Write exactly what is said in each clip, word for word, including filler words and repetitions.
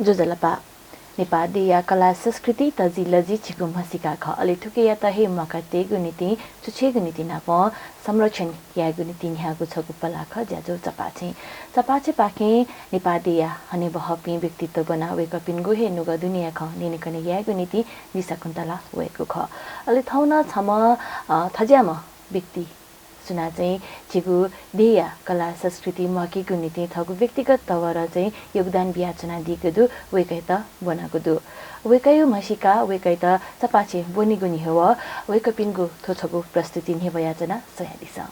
ज्वजलपा। नेपाः देय्‌या कला संस्कृति तजिलजि छिगु म्हसीका खः। अले थुकियात हे म्वाका तयेगु निंतिं, छुछुयेगु निंतिं नापं संरक्षण यायेगु निंतिं न्ह्याःगु छगू पलाः खः ज्याझ्वः चपाःछेँ। चपाःछेँपाखें नेपाः देय्‌या हनेबहःपिं व्यक्तित्व ब्वनाः वय्‌कःपिनिगु हे नुगः दुनेया खँ न्यनेकने यायेगु निंतिं जि शाकुन्तला वयागु खः। अले थौं नं छम्ह, अ, थज्याःम्ह व्यक्ति सुनां चाहिँ झीगु देय्‌या कला संस्कृति म्वाकेगु निंतिं थःगु व्यक्तिगत तवरं चाहिँ योगदान बियाच्वनादीगु दु, वय्‌कःयात ब्वनागु दु। वय्‌कःयागु म्हसीका वय्‌कःयात चपाःछेँ ब्वनेगु न्ह्यः वय्‌कःपिनिगु थ्व छगू प्रस्तुति न्ह्यब्वयाच्वना, स्वयादिसँ।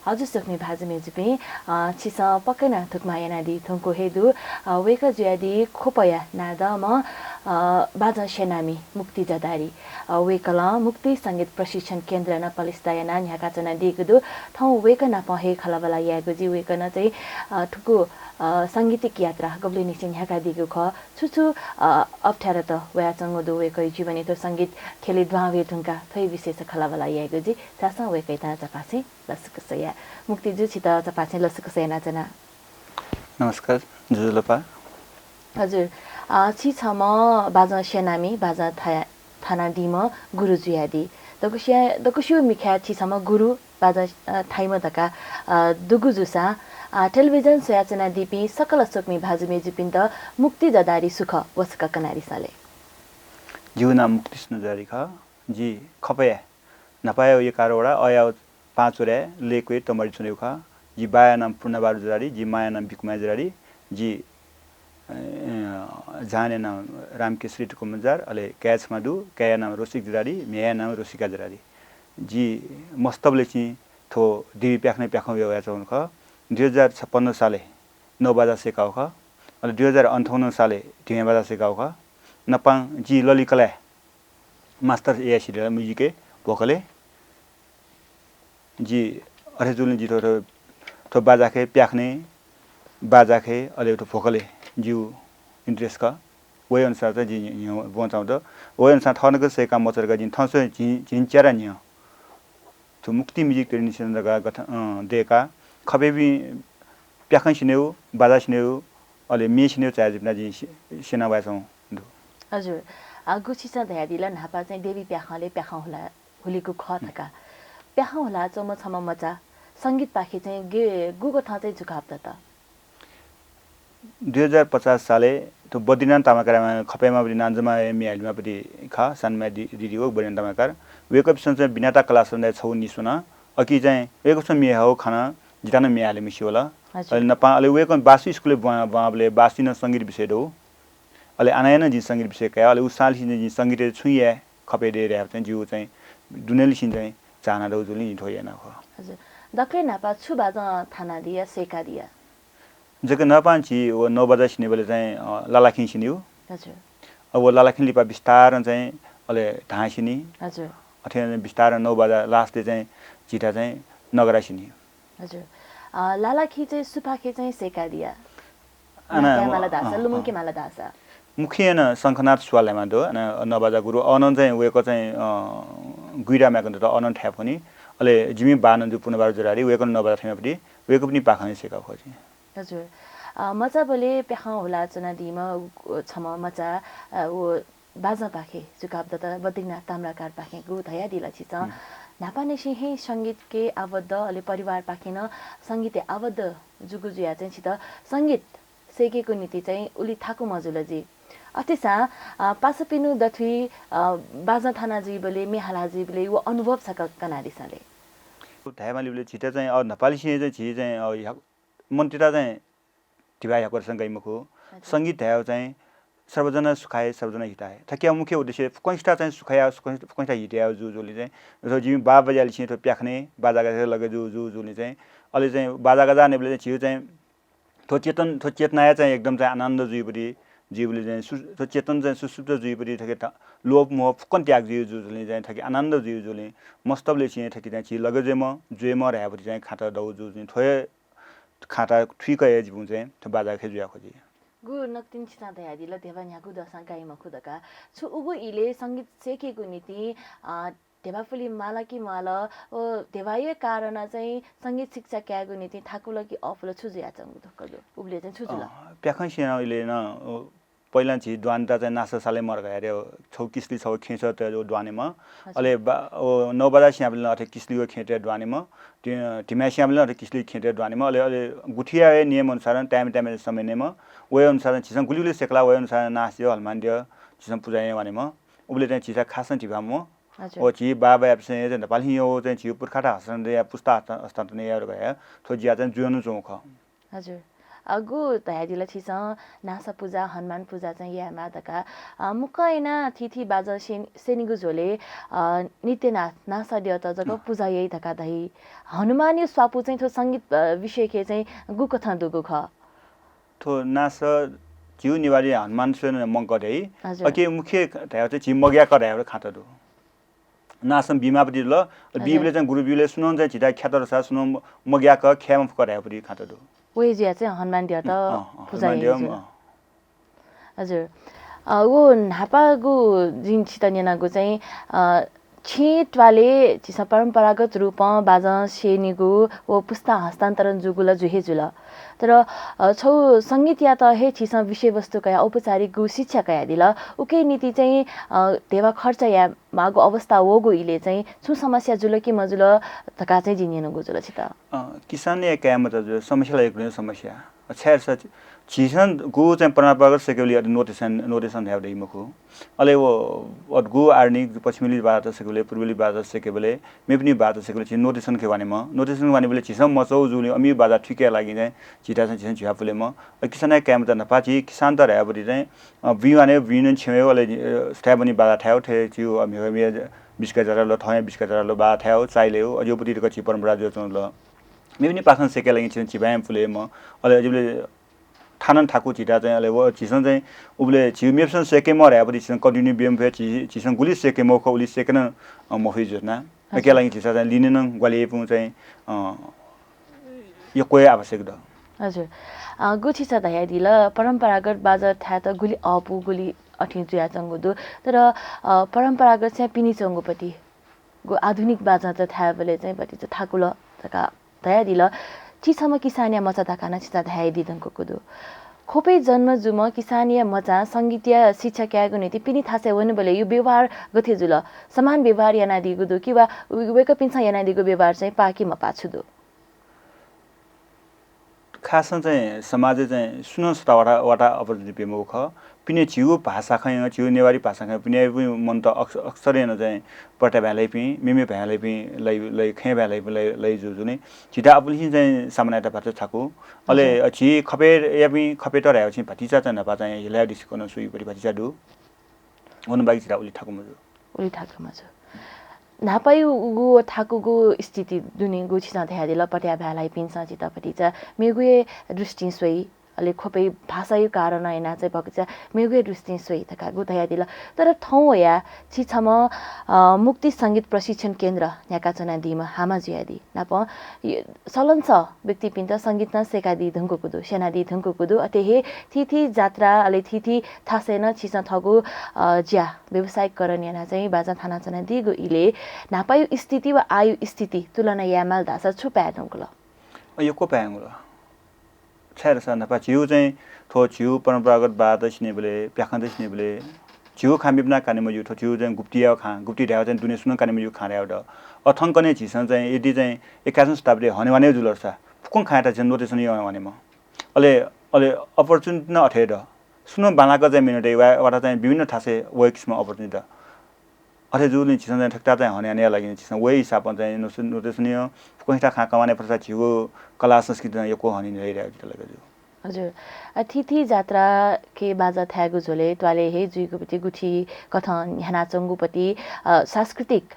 हजुर, स्वकुमि भाजु मय्‌जुपिं, अ, छिसं पक्कै नं थुकमा यानादी धुंकू हे दु। अ, वय्‌कः जुयादी ख्वपया नादःम्ह, अ, बाजं स्यनामि मुक्ति जदारी। अ, वय्‌कलं मुक्ति संगीत प्रशिक्षण केन्द्र नं पलिस्था यानाः न्ह्याकाच्वनादीगु दु। थौं वय्‌कः नाप हे खँल्हाबल्हा यायेगु जुइ। वय्‌कलं चाहिँ, अ, थुगु, अ, सांगीतिक यात्रा गुबलेंनिसें न्ह्याकादीगु खः, छु छु, अ, अप्ठ्यारत वयाच्वंगु दु वय्‌कःया जीवनय् थ्व संगीत ख्यलय् दुहां वये धुंकाः, थ्व हे विषयय् खँल्हाबल्हा यायेगु जुइ। झासँ वय्‌कःयात चपाःछेँ लसकुस या। मुक्ति जु, छित चपाःछेँ लसकुस यानाच्वना। नमस्कार, ज्वजलपा। हजुर, अ, छि छम्ह बाजं स्यनामि, बाजं थाया-, थानादीम्ह गुरु जुयादी। दक्वसिया-, दक्वसिया मिखाय् छि छम्ह गुरु, बाजं, अ, थाइम्ह धकाः, अ, दुगु जूसां, अ, टेलिभिजन स्वयाच्वनादीपिं सकल स्वकुमि भाजु मय्‌जुपिन्त मुक्ति जदारी सु खः, व छकः कनादिसँ ले। जिगु नाम मुक्ति जदारी खः। जि ख्वपया न्हापाया एघार वडा, अया पाँच वडाय् लेक्वय् तमरी च्वनेगु खः। जि बाया नाम पूर्णबहादुर जदारी, जि माया नाम बिकुमाया जदारी, जि, अ, जहानया नाम रामकेशरी तुकुमजार, अले काय् छम्ह दु, काय्‌या नाम रोसिक जदारी, म्ह्याय्‌या नाम रोसिका जदारी। जि मस्तबलय् चिं थ्व देवी प्याखनय् प्याखं वयाच्वंगु खः। दुई हजार छप्पन्न सालय् नौ बाजा सय्‌कागु खः। अले दुई हजार अन्ठाउन्न सालय् धिमे बाजा सय्‌कागु खः। नपां जि ललितकलाय् master याये सिधल म्युजिकय्, भोकलय्। जि अथे जुलिं जि थ्व, थ्व, थ्व बाजाखे प्याखने, बाजाखे, अले थ्व भोकलय् जिगु interest खः। वइ अनुसार चाहिँ जि न्ह्यः ब्वंचाउ दु। वइ अनुसार थःनक सय्‌का मचाधुंकाः जिं थन स्वयां झिं, झिंच्यारा न्ह्यः थ्व मुक्ति म्युजिक ट्रेनिङ सेन्टर धकाः गठन, अ, दय्‌काः ख्वपय्‌पिं प्याखं स्यनेगु, बाजा स्यनेगु, अले म्ये स्यनेगु चाहे जुपिं जिं स्यना वयाच्वंगु दु। हजुर, अ, गु छिसं धयादिल न्हापा चाहिँ देवी प्याखंलय् प्याखं हुला हुलिगु खः धकाः। प्याखं हुलाच्वंम्ह छम्ह मचा संगीतपाखे चाहिँ गे-, गुगु थं चाहिँ झुकाव दत? दुई हजार पचास सालय् थ्व बद्रीनाथ ताम्राकारया ख्वपय्‌माःपति नांजाःमाया म्ये हालेमाःपति खः, सानमाया दि-, दिदी व बद्रीनाथ ताम्राकार। वय्‌कःपिसं चाहिँ बिनाता कला समुदाय छगू निस्वन। अकिं चाहिँ वय्‌कःपिसं म्ये हाःगु खनाः जितः नं म्ये हाले मस्यू वल। हजुर। अले नपां अले वय्‌कः बासु स्कुलय् ब्वां-, ब्वांबलय् बासुइ नं संगीत विषय दु। अले आनाया नं जिं संगीत विषय कया। अले उ सालय् जिं संगीतय् छुं याये ख्वपय् दय् धयाः चाहिँ जिगु चाहिँ दुनेलिसिं चाहिँ चाहना दु जुलिं जिं थ्व यानागु खः। हजुर। दकलय् न्हापा छु बाजं थानादिया, सय्‌कादिया? जक न्हापां झी व नौ बाजा स्यनीबलय् चाहिँ, अ, लालाखिं स्यनीगु। हजुर। अब व लालाखिं लिपा बिस्तारं चाहिँ अले धां स्यनी। हजुर। अथे बिस्तारं नौ बाजा last-य् चाहिँ झीथाय् चाहिँ नगरा स्यनी। हजुर। अ, लालाखिं चाहिँ सुपाखे चाहिँ सय्‌कादिया? आना, नापयाः माला धाःसा, अँ, लुमंके अँ। माला धाःसा? मुख्य यानाः शंखनाथ सुवाल धायेमाः दु, अन नवाजा गुरु, अनं चाहिँ वय्कः चाहिँ, अ, गुइरा माय्कं दत, अनं थाय् फ्वनी। अले जिमि बाः नं जु पुनबार जुरारी, वय्कलं नवाजा थ्यंम्हपट्टि, वय्कःपिनि पाखें सय्का ख्वजी। हजुर। अ, मचाबलय् प्याखं हुला च्वनादीम्ह, अ, छम्ह मचा, अ, व बाजंपाखे चुकाप दत, बद्रीनाथ ताम्राकारपाखें गु धयादिल छिचं। हुँ। न्हापांनिसें हे संगीतके आबद्ध, अले परिवारपाखें नं संगीतय् आबद्ध जूगु जुयाः चाहिँ छित संगीत सय्केगु निंतिं चाहिँ उलि थाकु मजुल जि। अथेसां, अ, पासापिनिगु दथुइ, अ, बाजं थाना जुइबलय्, म्ये हाला जुइबलय् व अनुभव छकः कनादिसँ ले। धायेमालीबलय् झीत चाहिँ, अ, न्हापांनिसें चाहिँ झी चाहिँ, अ, ह्या-, मनूतय्त चाहिँ धिबा ह्याक्वःसां गाइ मखु। हजुर। संगीत धायेगु चाहिँ सर्वजन सुखाय सर्वजन हिताय। थुकिया मुख्य उद्देश्य फुक्कसित चाहिँ सुखाय, फुक्कसित हिताय जू जूलिं चाहिँ, थ्व जिमि बाः बाज्यालिसें थ्व प्याखनय् बाजागाजा लगे जू जू जूलिं चाहिँ, अले चाहिँ बाजागाजा न्यंबलय् चाहिँ झीगु चाहिँ थ्व चेतन, थ्व चेतनाया चाहिँ एकदम चाहिँ आनन्द जुइपट्टि, जुइबलय् चाहिँ सु-, थ्व चेतन चाहिँ सुसुप्त जुइपट्टि थुकी त-, लोभ मोह फुक्कं त्याग जुइ जू जूलिं चाहिँ थुकी आनन्द जुइ जूलिं, मस्तबलय् चाहिँ थुकी चाहिँ झी लगे जुइम्ह, जुइम्ह धायेपट्टि चाहिँ खाँचो दउ जू जूलिं, थ्व खाँचो थुइक हे जिपिं चाहिँ थ्व बाजाखे जुया ख्वजी। गु नकतिनि छितं धयादिल, ध्यबा न्ह्यागु दःसां गाइ मखु धकाः। छु उगु इलय् संगीत सय्केगु निंतिं, अ, ध्यबा पुले माल कि म्वाल, व ध्यबाया कारणं चाहिँ संगीत शिक्षा कायेगु निंतिं थाकुल कि अःपुल, छु जुयाच्वंगु धकाः दु? उबलय् चाहिँ छु जुल? अ, प्याखं स्यनाः इलय् नं, अ, पहिला झी द्वानेत चाहिँ नासा साले मर घयारे छौ किसली छौ खेँचः तये दुवानेम्ह। हजुर। अले बा-, ओ, नौ बजा स्याबलय् अथे किसली व खेँचः दुवानेम्ह। धि-, धिमा स्याबलय् अथे किसली खेँचः दुवानेम्ह। अले, अले गुथिया हे नियम अनुसार time time समय नेम्ह। वये अनुसार झीसं गुलि गुलि सय्कला वये अनुसार नास दियो, हनुमान दियो, झीसं पुजा याये वानेम्ह। उबलय् चाहिँ झीसं खासं धिबा म्वाः। हजुर। ओ, झी बाः बाज्यापिसं हे चाहिँ न्हापालिं यो चाहिँ झी पुर्खात हस्तान्तरण या, पुस्ता हस्ता-, हस्तान्तरण या धकाः थ्व ज्या चाहिँ जुयाच्वंगु खः। हजुर। अ, गु धयादिल छिसं नासा पुजा, हनुमान पुजा चाहिँ यायेमाः धकाः। अ, मुक्कं यानाः थीथी बाजं स्यन-, स्यनीगु झ्वलय्, अ, नित्यनाथ नासा द्यःत जक अँ। पुजा याइ धकाः धाइ। हनुमानया स्वापू चाहिँ थ्व संगीत, अ, विषयके चाहिँ गुकथं दुगु खः? थ्व नासा झीगु नेवारी हनुमान स्वयं मंकः धाइ। हजुर। अके मुख्य धायेगु चाहिँ झी मग्याकः धायेगु खाँचो दु। नासं बिमाःपट्टि जुल। हजुर। बीबलय् चाहिँ गुरु बीबलय् सुनं चाहिँ झीत ख्यात धसा सुनं मग्याकः ख्याये मफुकः धायेगुपट्टि खाँचो दु। व हे जुयाः चाहिँ हनुमान द्यःत अँ, अँ, पुजा हनुमान याइ द्यः, जुल। अँ। हजुर। अ, व न्हापागु जिं छित न्यनागु चाहिँ, अ, छेँ त्वालय् झीसं परम्परागत रूपं बाजं स्यनीगु व पुस्ता हस्तान्तरण जूगु ला जू हे जुल। तर, अ, छौ संगीतयात हे झीसं विषयवस्तु कयाः औपचारिक गु शिक्षा कयादिल। उके निंतिं चाहिँ, अ, ध्यबा खर्च याये माःगु अवस्था वःगु इलय् चाहिँ छुं समस्या जुल कि मजुल धकाः चाहिँ जिं न्यनागु जुल छित। अँ, किसानया काय् मचा जुल, समस्या ला एक समस्या। छाय् धाःसा झीसं गु चाहिँ परम्परागत सय्केबलय् अथे notation, notation धायेगु दइ मखु। अले व अथे गु आधुनिक पश्चिमेली बाजात सय्केबलय्, पूर्वेली बाजात सय्केबलय्, मेपिनि बाजात सय्केबलय् झी notation के वानेम्ह। Notation वानेबलय् झीसं मचाउ जूलिं अमिगु बाजा थुइकेया लागि चाहिँ झीत चाहिँ झीसं झिबा पुलेम्ह। अले किसानया काय् मचा न्हापा झी किसानत धायेगुपट्टि चाहिँ अ, बुँइ वाने, बुँइ नं छेँय् वये, अले, अ, सुथय् बनी बाजा थाय्, थथे झीगु, अ, म्हिगः म्हिगः बिस्का जरा लो, थौंया बिस्का जरा लो बाजा थाय्, चाइले, अज्याःगुपट्टि तक झी परम्परा जुयाच्वंगु दु। मेपिनि पाखें सय्केया लागि झीसं झिबा हे पुलेम्ह। अले अज्याःबलय् थानं थाकु झीत चाहिँ, अले व झीसं चाहिँ उबलय् झी मेपिसं सय्केम्ह धायेगुपट्टि झीसं continue बी मफु, झी, झीसं गुलि सय्के मखु, उलि सय्के नं, अ, मफइ जुयाच्वन। अय्‌के हजुर। लागि झीसं चाहिँ लिने नं ग्वाहालि याइपुं चाहिँ, अ, यक्व हे आवश्यक दु। हजुर। अ, गु छिसं धयादिल, परम्परागत बाजा थायेत गुलि अःपु, गुलि अथें जुयाच्वंगु दु। तर, अ, परम्परागत चाहिँ पिने च्वंगुपट्टि गु आधुनिक बाजात थायेबलय् चाहिँ भतिचा थाकुल धकाः धयादिल। छि छम्ह किसानया मचा धकाः नं छिसं धयादी धुंकूगु दु। ख्वपय् जन्म जूम्ह किसानया मचां संगीतया शिक्षा कायेगु निंतिं पिने थासय् वनेबलय् यु व्यवहार गथे जुल? समान व्यवहार यानादीगु दु कि वा व-, वय्‌कःपिन्सं यानादीगु व्यवहार चाहिँ पाः कि मपाः छु दु? खासं चाहिँ समाजय् चाहिँ सुनं सताः वाता, वाता opportunity प्यम्ह खः। पिने झीगु भाषा खँ, झीगु नेवारी भाषा खँ पिने मनूत अक्स-, अक्सर याना चाहिँ प्रत्याभ्यास लाइपिं, मेमे भाय् लाइपिं, लाइ, लाइ, खँय् भाय् लाइपिं, लाइ, लाइ जुजुलिं झीत आपुलिं चाहिँ सामना यायेत भचा थाकु। अले हजुर। झी ख्वपय्‌यापिं, ख्वपय्‌त धायेवं भतिचा चाहिँ न्हापा चाहिँ हिलाया दृष्टिकोणं स्वइपट्टि भतिचा दु। वनाबाकी झीत उलि थाकु मजू। उलि थाकु मजू। न्हापाया उगु थाकुगु स्थिति दुने गु छिसं धयादिल, प्रत्याभ्यास लाइपिन्सं झीत भतिचा मेगु हे दृष्टिं स्वइ, अले ख्वपय् भाषाया कारणं यानाः चाहिँ भकचा मेगु हे दृष्टिं स्वइ धकाः गु धयादिल। तर थौं वयाः छि छम्ह, अ, मुक्ति संगीत प्रशिक्षण केन्द्र न्ह्याकाच्वनादीम्ह हामा जुयादी नापं य-, सलंसः व्यक्तिपिन्त संगीत नं सय्कादी धुंकूगु दु, स्यनादी धुंकूगु दु। अथे हे थीथी जात्रा अले थीथी थासय् नं छिसं थःगु, अ, ज्या व्यावसायिकरण यानाः चाहिँ बाजं थानाच्वनादीगु इलय् न्हापाया स्थिति व आःया स्थिति तुलना यायेमाल धाःसा छु पाये धुंकल? अ, यक्व पाये धुंकल। छाय्धाःसा न्हापा झीगु चाहिँ थ्व झीगु परम्परागत बाजात स्यनीबलय्, प्याखंत स्यनीबलय् झीगु खँ मेपिन्त काने मज्यू, थ्व झीगु चाहिँ गुप्तिया खँ, गुप्ति धायेगु चाहिँ दुने सुनं काने मज्यू खँ धायेगु दु। अ, थौंकन्हय् झीसं चाहिँ यदि चाहिँ एक्काइसौँ शताब्दी हनेवाने जुल धाःसा फुक्कं खँयात झीसं नोटेसन याना वनेमाः। अले, अले opportunity नं अथे हे दु। सुनं बांलाक चाहिँ मेहनत याइ वा, वा त चाहिँ विभिन्न थासय् वया किसिमं opportunity दु। अथे जूगुलिं झीसं चाहिँ थुकियात चाहिँ हनेवानेया लागि झीसं वया हिसाबं चाहिँ नोटेसन, नोटेसन यानाः फुक्कं हिता खँ कमाने फतसा झीगु कला संस्कृति नं यक्व हने न्ह्यः यायेगु जितः लगे जू। हजुर। अ, थीथी जात्राके बाजा थायेगु झ्वलय् त्वालय् हे जुइगुपति गुथि कथं न्ह्यानाच्वंगुपति, अ, सांस्कृतिक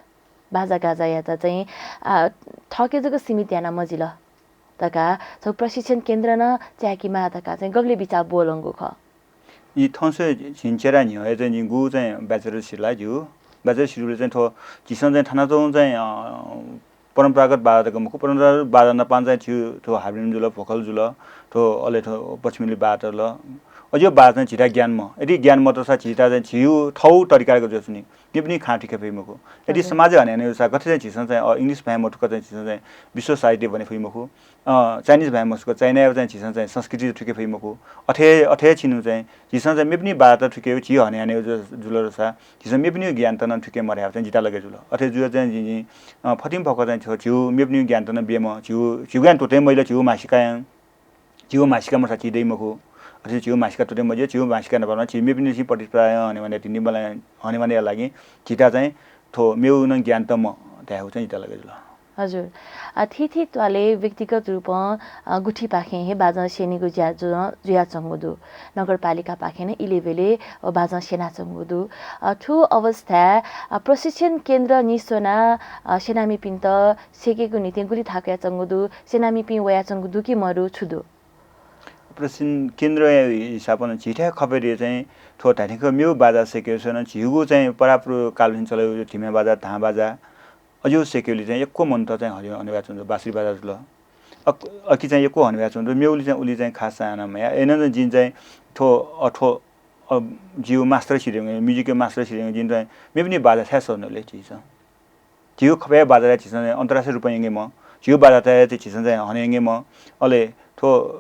बाजागाजायात चाहिँ, अ, थःके जक सीमित याना मजिल धकाः छगू प्रशिक्षण केन्द्र नं चायेकेमाः धकाः चाहिँ गबलय् बिचाः ब्वलंगु खः? यी थौंसे झिंछेरा न्ह्यः हे चाहिँ जिं गु चाहिँ bachelor सिला ज्यू। Bachelor सिबलय् चाहिँ थ्व झीसं चाहिँ थानाच्वंगु चाहिँ, अ, परम्परागत बाजा तक मखु, परम्परागत बाजा नापं चाहिँ झीगु थ्व हार्मोनियम जुल, भोकल जुल, थ्व अले थ्व पछिमलि बाजा जुल। अज्याःगु बाजा चाहिँ झीत ज्ञान मदु। यदि ज्ञान मदुसा झीत चाहिँ झीगु थःगु तरिकाय् जुयाच्वनी। मेपिनि खँ थुइके फइ मखु। यदि हजुर। समाजय् हने यानाः गथे चाहिँ झीसं चाहिँ, अ, English भाय् मथुक चाहिँ झीसं चाहिँ विश्व साहित्य बने फइ मखु। अ, Chinese भाय् मथुक चाइनाया चाहिँ झीसं चाहिँ संस्कृति थुइके फइ मखु। अथे, अथे हे छिन्हु चाहिँ झीसं चाहिँ मेपिनि बाजात थुइके झी हने यानाः जु-, जुल धाःसा झीसं मेपिनिगु ज्ञानत नं थुइके मधयाः चाहिँ जितः लगे जुल। अथे जुयाः चाहिँ जिं, जिं, अ, फतिं फक्व चाहिँ झीगु मेपिनिगु ज्ञानत नं बियाम्ह, झीगु, झीगु ज्ञान त्वःते मजिल, झीगु म्हासिकायां, झीगु म्हासिका मसा झी दइ मखु। अथे झीगु म्हासिका त्वःते मजिल, झीगु म्हासिका नापं नं झी मेपिनिगु प्रतिस्पर्धाय् हनेवाने धिंधिंबलय् हनेवानेया लागि झीत चाहिँ थ्व मेगु नं ज्ञान तःम्ह धायेगु चाहिँ जितः लगे जुल। हजुर। अ, थीथी त्वालय् व्यक्तिगत रूपं, अ, गुथिपाखें हे बाजं स्यनीगु ज्या जु-, जुयाच्वंगु दु। नगरपालिकापाखें नं इलय्ब्यलय्, अ, बाजं स्यनाच्वंगु दु। अ, थ्व अवस्थाय्, अ, प्रशिक्षण केन्द्र निस्वनाः, अ, स्यनामिपिन्त सय्केगु निंतिं गुलि थाकुयाच्वंगु दु, स्यनामिपिं वयाच्वंगु दु कि मदु, छु दु? प्रशिक्षण केन्द्रया हिसाबं झीथाय् खपय् चाहिँ थ्व धात्थें मेगु बाजा सय्केगु स्वयां झीगु चाहिँ परापुर कालंनिसें चलेगु धिमय् बाजा, धां बाजा, अज्याःगु सय्केगुलिं चाहिँ यक्व मनूत चाहिँ हने, हनेवयाच्वंगु दु, बाँसुरी बाजा जुल। अक-, अकि चाहिँ यक्व हनेवयाच्वंगु दु, मेगुलि चाहिँ उलि चाहिँ खास चाहिँ याना मया। अय्नं जिं चाहिँ थ्व, अ, थ्व, अ, जिगु master सिधयेगु, music-या master सिधयेगु जिं चाहिँ मेपिनि बाजा थाय् सःतल झीसं। झीगु खपय् बाजायात झीसं चाहिँ अन्तर्राष्ट्रिय रूपं यंकेमाः, झीगु बाजायात चाहिँ झीसं चाहिँ हने यंकेमाः। अले थ्व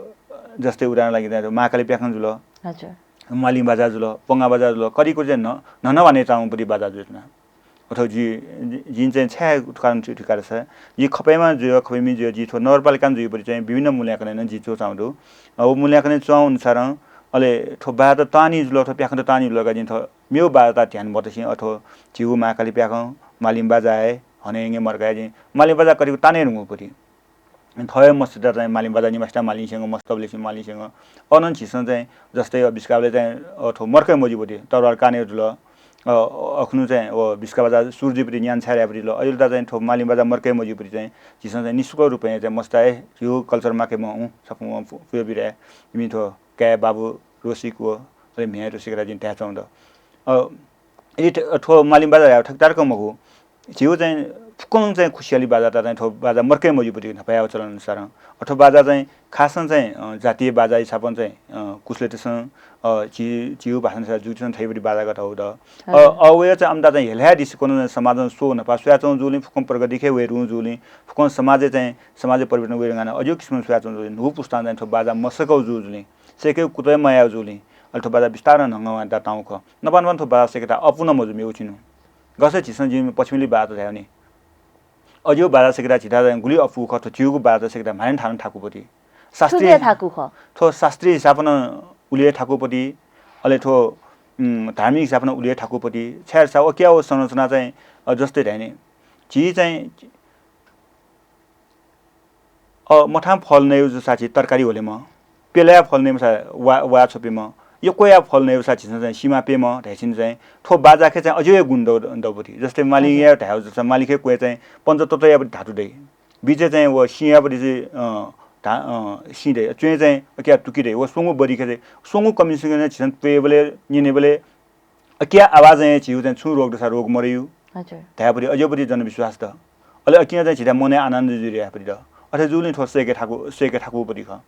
जस्तै उदाहरण लागि चाहिँ महाकाली प्याखं जुल, हजुर। मालिं बाजा जुल, पंगा बाजा जुल, करिकुरि चाहिँ न्ह-, न्हन्हवाने चाउंपति बाजा जुल। अथवा जि-, जि-, जिं चाहिँ छाय् थुकानं थु-, थुकाः धाःसा, जि खपय्मा जुया, खपय्मि जुया, जि थ्व नगरपालिकां जुइपति चाहिँ विभिन्न मूल्याङ्कनय् नं जि च्वचाःगु दु। अ, व मूल्याङ्कनय् च्वंगु अनुसारं, अले थ्व बाजात ताःनि जुल, थ्व प्याखंत ताःनि जुल धकाः जिं थ्व मेगु बाजात ध्यान मतसें अथवा झीगु महाकाली प्याखं, मालिं बाजा हे हने यंके मदय्काः जिं मालिं बाजा कतिपय ताने धुंकूपति। थ्व हे मस्तय्त चाहिँ मालिं बाजा निम्हसिता मालिं स्यंगु, मस्तबलय् मालिं स्यंगु। अन झीसं चाहिँ जस्तै अ बिस्काबलय् चाहिँ अ थ्व मर्के मजुइपति तरवार काने जुल। अ, अ, अखुनु चाहिँ अ बिस्का बाजा सुरु जुइपति न्यान छाय् ह्रायेपति ल। अय्‌लुता चाहिँ थ्व मालिं बाजा मर्के मजुइपति चाहिँ झीसं चाहिँ निःशुल्क रूपं चाहिँ मस्तय् झीगु culture माके मं हुँ, सकसिनं पु-, पुया बिराये। इमि थ्व काय् बाबु रोसिक व अले म्ह्याय् रोसिक रा जिं धाय् च्वंगु दु। अ, यदि थ-, थ्व मालिं बाजा ह्रायेगु थुकितारकं मखु, झीगु चाहिँ फुक्कं चाहिँ खुसियाली बाजात चाहिँ थ्व बाजा मर्के मजुइपति न्हापाया चलन अनुसारं। अ, थ्व बाजा चाहिँ खासं चाहिँ, अ, जातीय बाजा हिसाबं चाहिँ, अ, कुसलेतसं, अ, झी-, झीगु भाषां अनुसार जुइतसं थइपति बाजा गथे हउ द। अ, हजुर। अ, वया चाहिँ आमदा चाहिँ हेला हे दृष्टिकोणं समाजं स्वःगु न्हापा स्वयाच्वंगु जूगुलिं, फुक्कं प्रगतिके वये धुंगु जूगुलिं, फुक्कं समाजय् चाहिँ, समाजय् परिवर्तन वये धुंकाः अज्याःगु किसिमं स्वयाच्वंगु जूगुलिं, न्हूगु पुस्तां चाहिँ थ्व बाजा मसःकागु जूगुलिं, सय्केगु कुतः मयाः जूगुलिं, अले थ्व बाजा बिस्तारं न्हंगं वयेत तांगु खः। न्हापा न्हापा थ्व बाजा सय्केत अःपु नं मजू मेगु छिन्हु। गथे झीसं जिं पछिमलि बाजात धायेवनी। अज्याःगु बाजा सय्केत झीत चाहिँ गुलि अःपु खः, थ्व झीगु बाजा सय्केत माने थानं थाकुपति। छु शास्त्रीय दया थाकु खः? थ्व शास्त्रीय हिसाबं नं उलि हे थाकुपति, अले थ्व, उम्, धार्मिक हिसाबं नं उलि हे थाकुपति। छाय् धाःसा वकिया व संरचना चाहिँ, अ, जस्तै धायेनि। झी चाहिँ अ, मथां फल नयेगु जूसा झी तरकारी ह्वलेम्ह, प्यलाया फल नयेम्हसा वा, वा छ्वपेम्ह, यक्वया फल नयेगु जूसा झीसं चाहिँ सिमा प्यम्ह धाइसिन चाहिँ थ्व बाजाखे चाहिँ अज्याःगु गुण दौ, दौपति। जस्तै मालिंया हजुर। धायेगु जूसा मालिंखे क्वय् चाहिँ पञ्चतत्वयापति धातु दइ। बिचय् चाहिँ व सिंयापति चाहिँ, अ, धा-, अ, सिँ दइ, च्वँय् चाहिँ अकिया तुकि दइ, व स्वंगू बरिखे दइ। स्वंगू कमिसं झीसं त्वयेबलय्, न्यनेबलय् अकिया आवाजं हे झीगु चाहिँ छुं रोग दुसा रोग मरयु। हजुर। धायेपट्टि अज्याःपट्टि जनविश्वास द। अले अकिं चाहिँ झीथाय् मनय् आनन्द जुइ धायेपट्टि द। अथे जूलिं थ्व सय्के थाकु, सय्के थाकु पट्टि खः।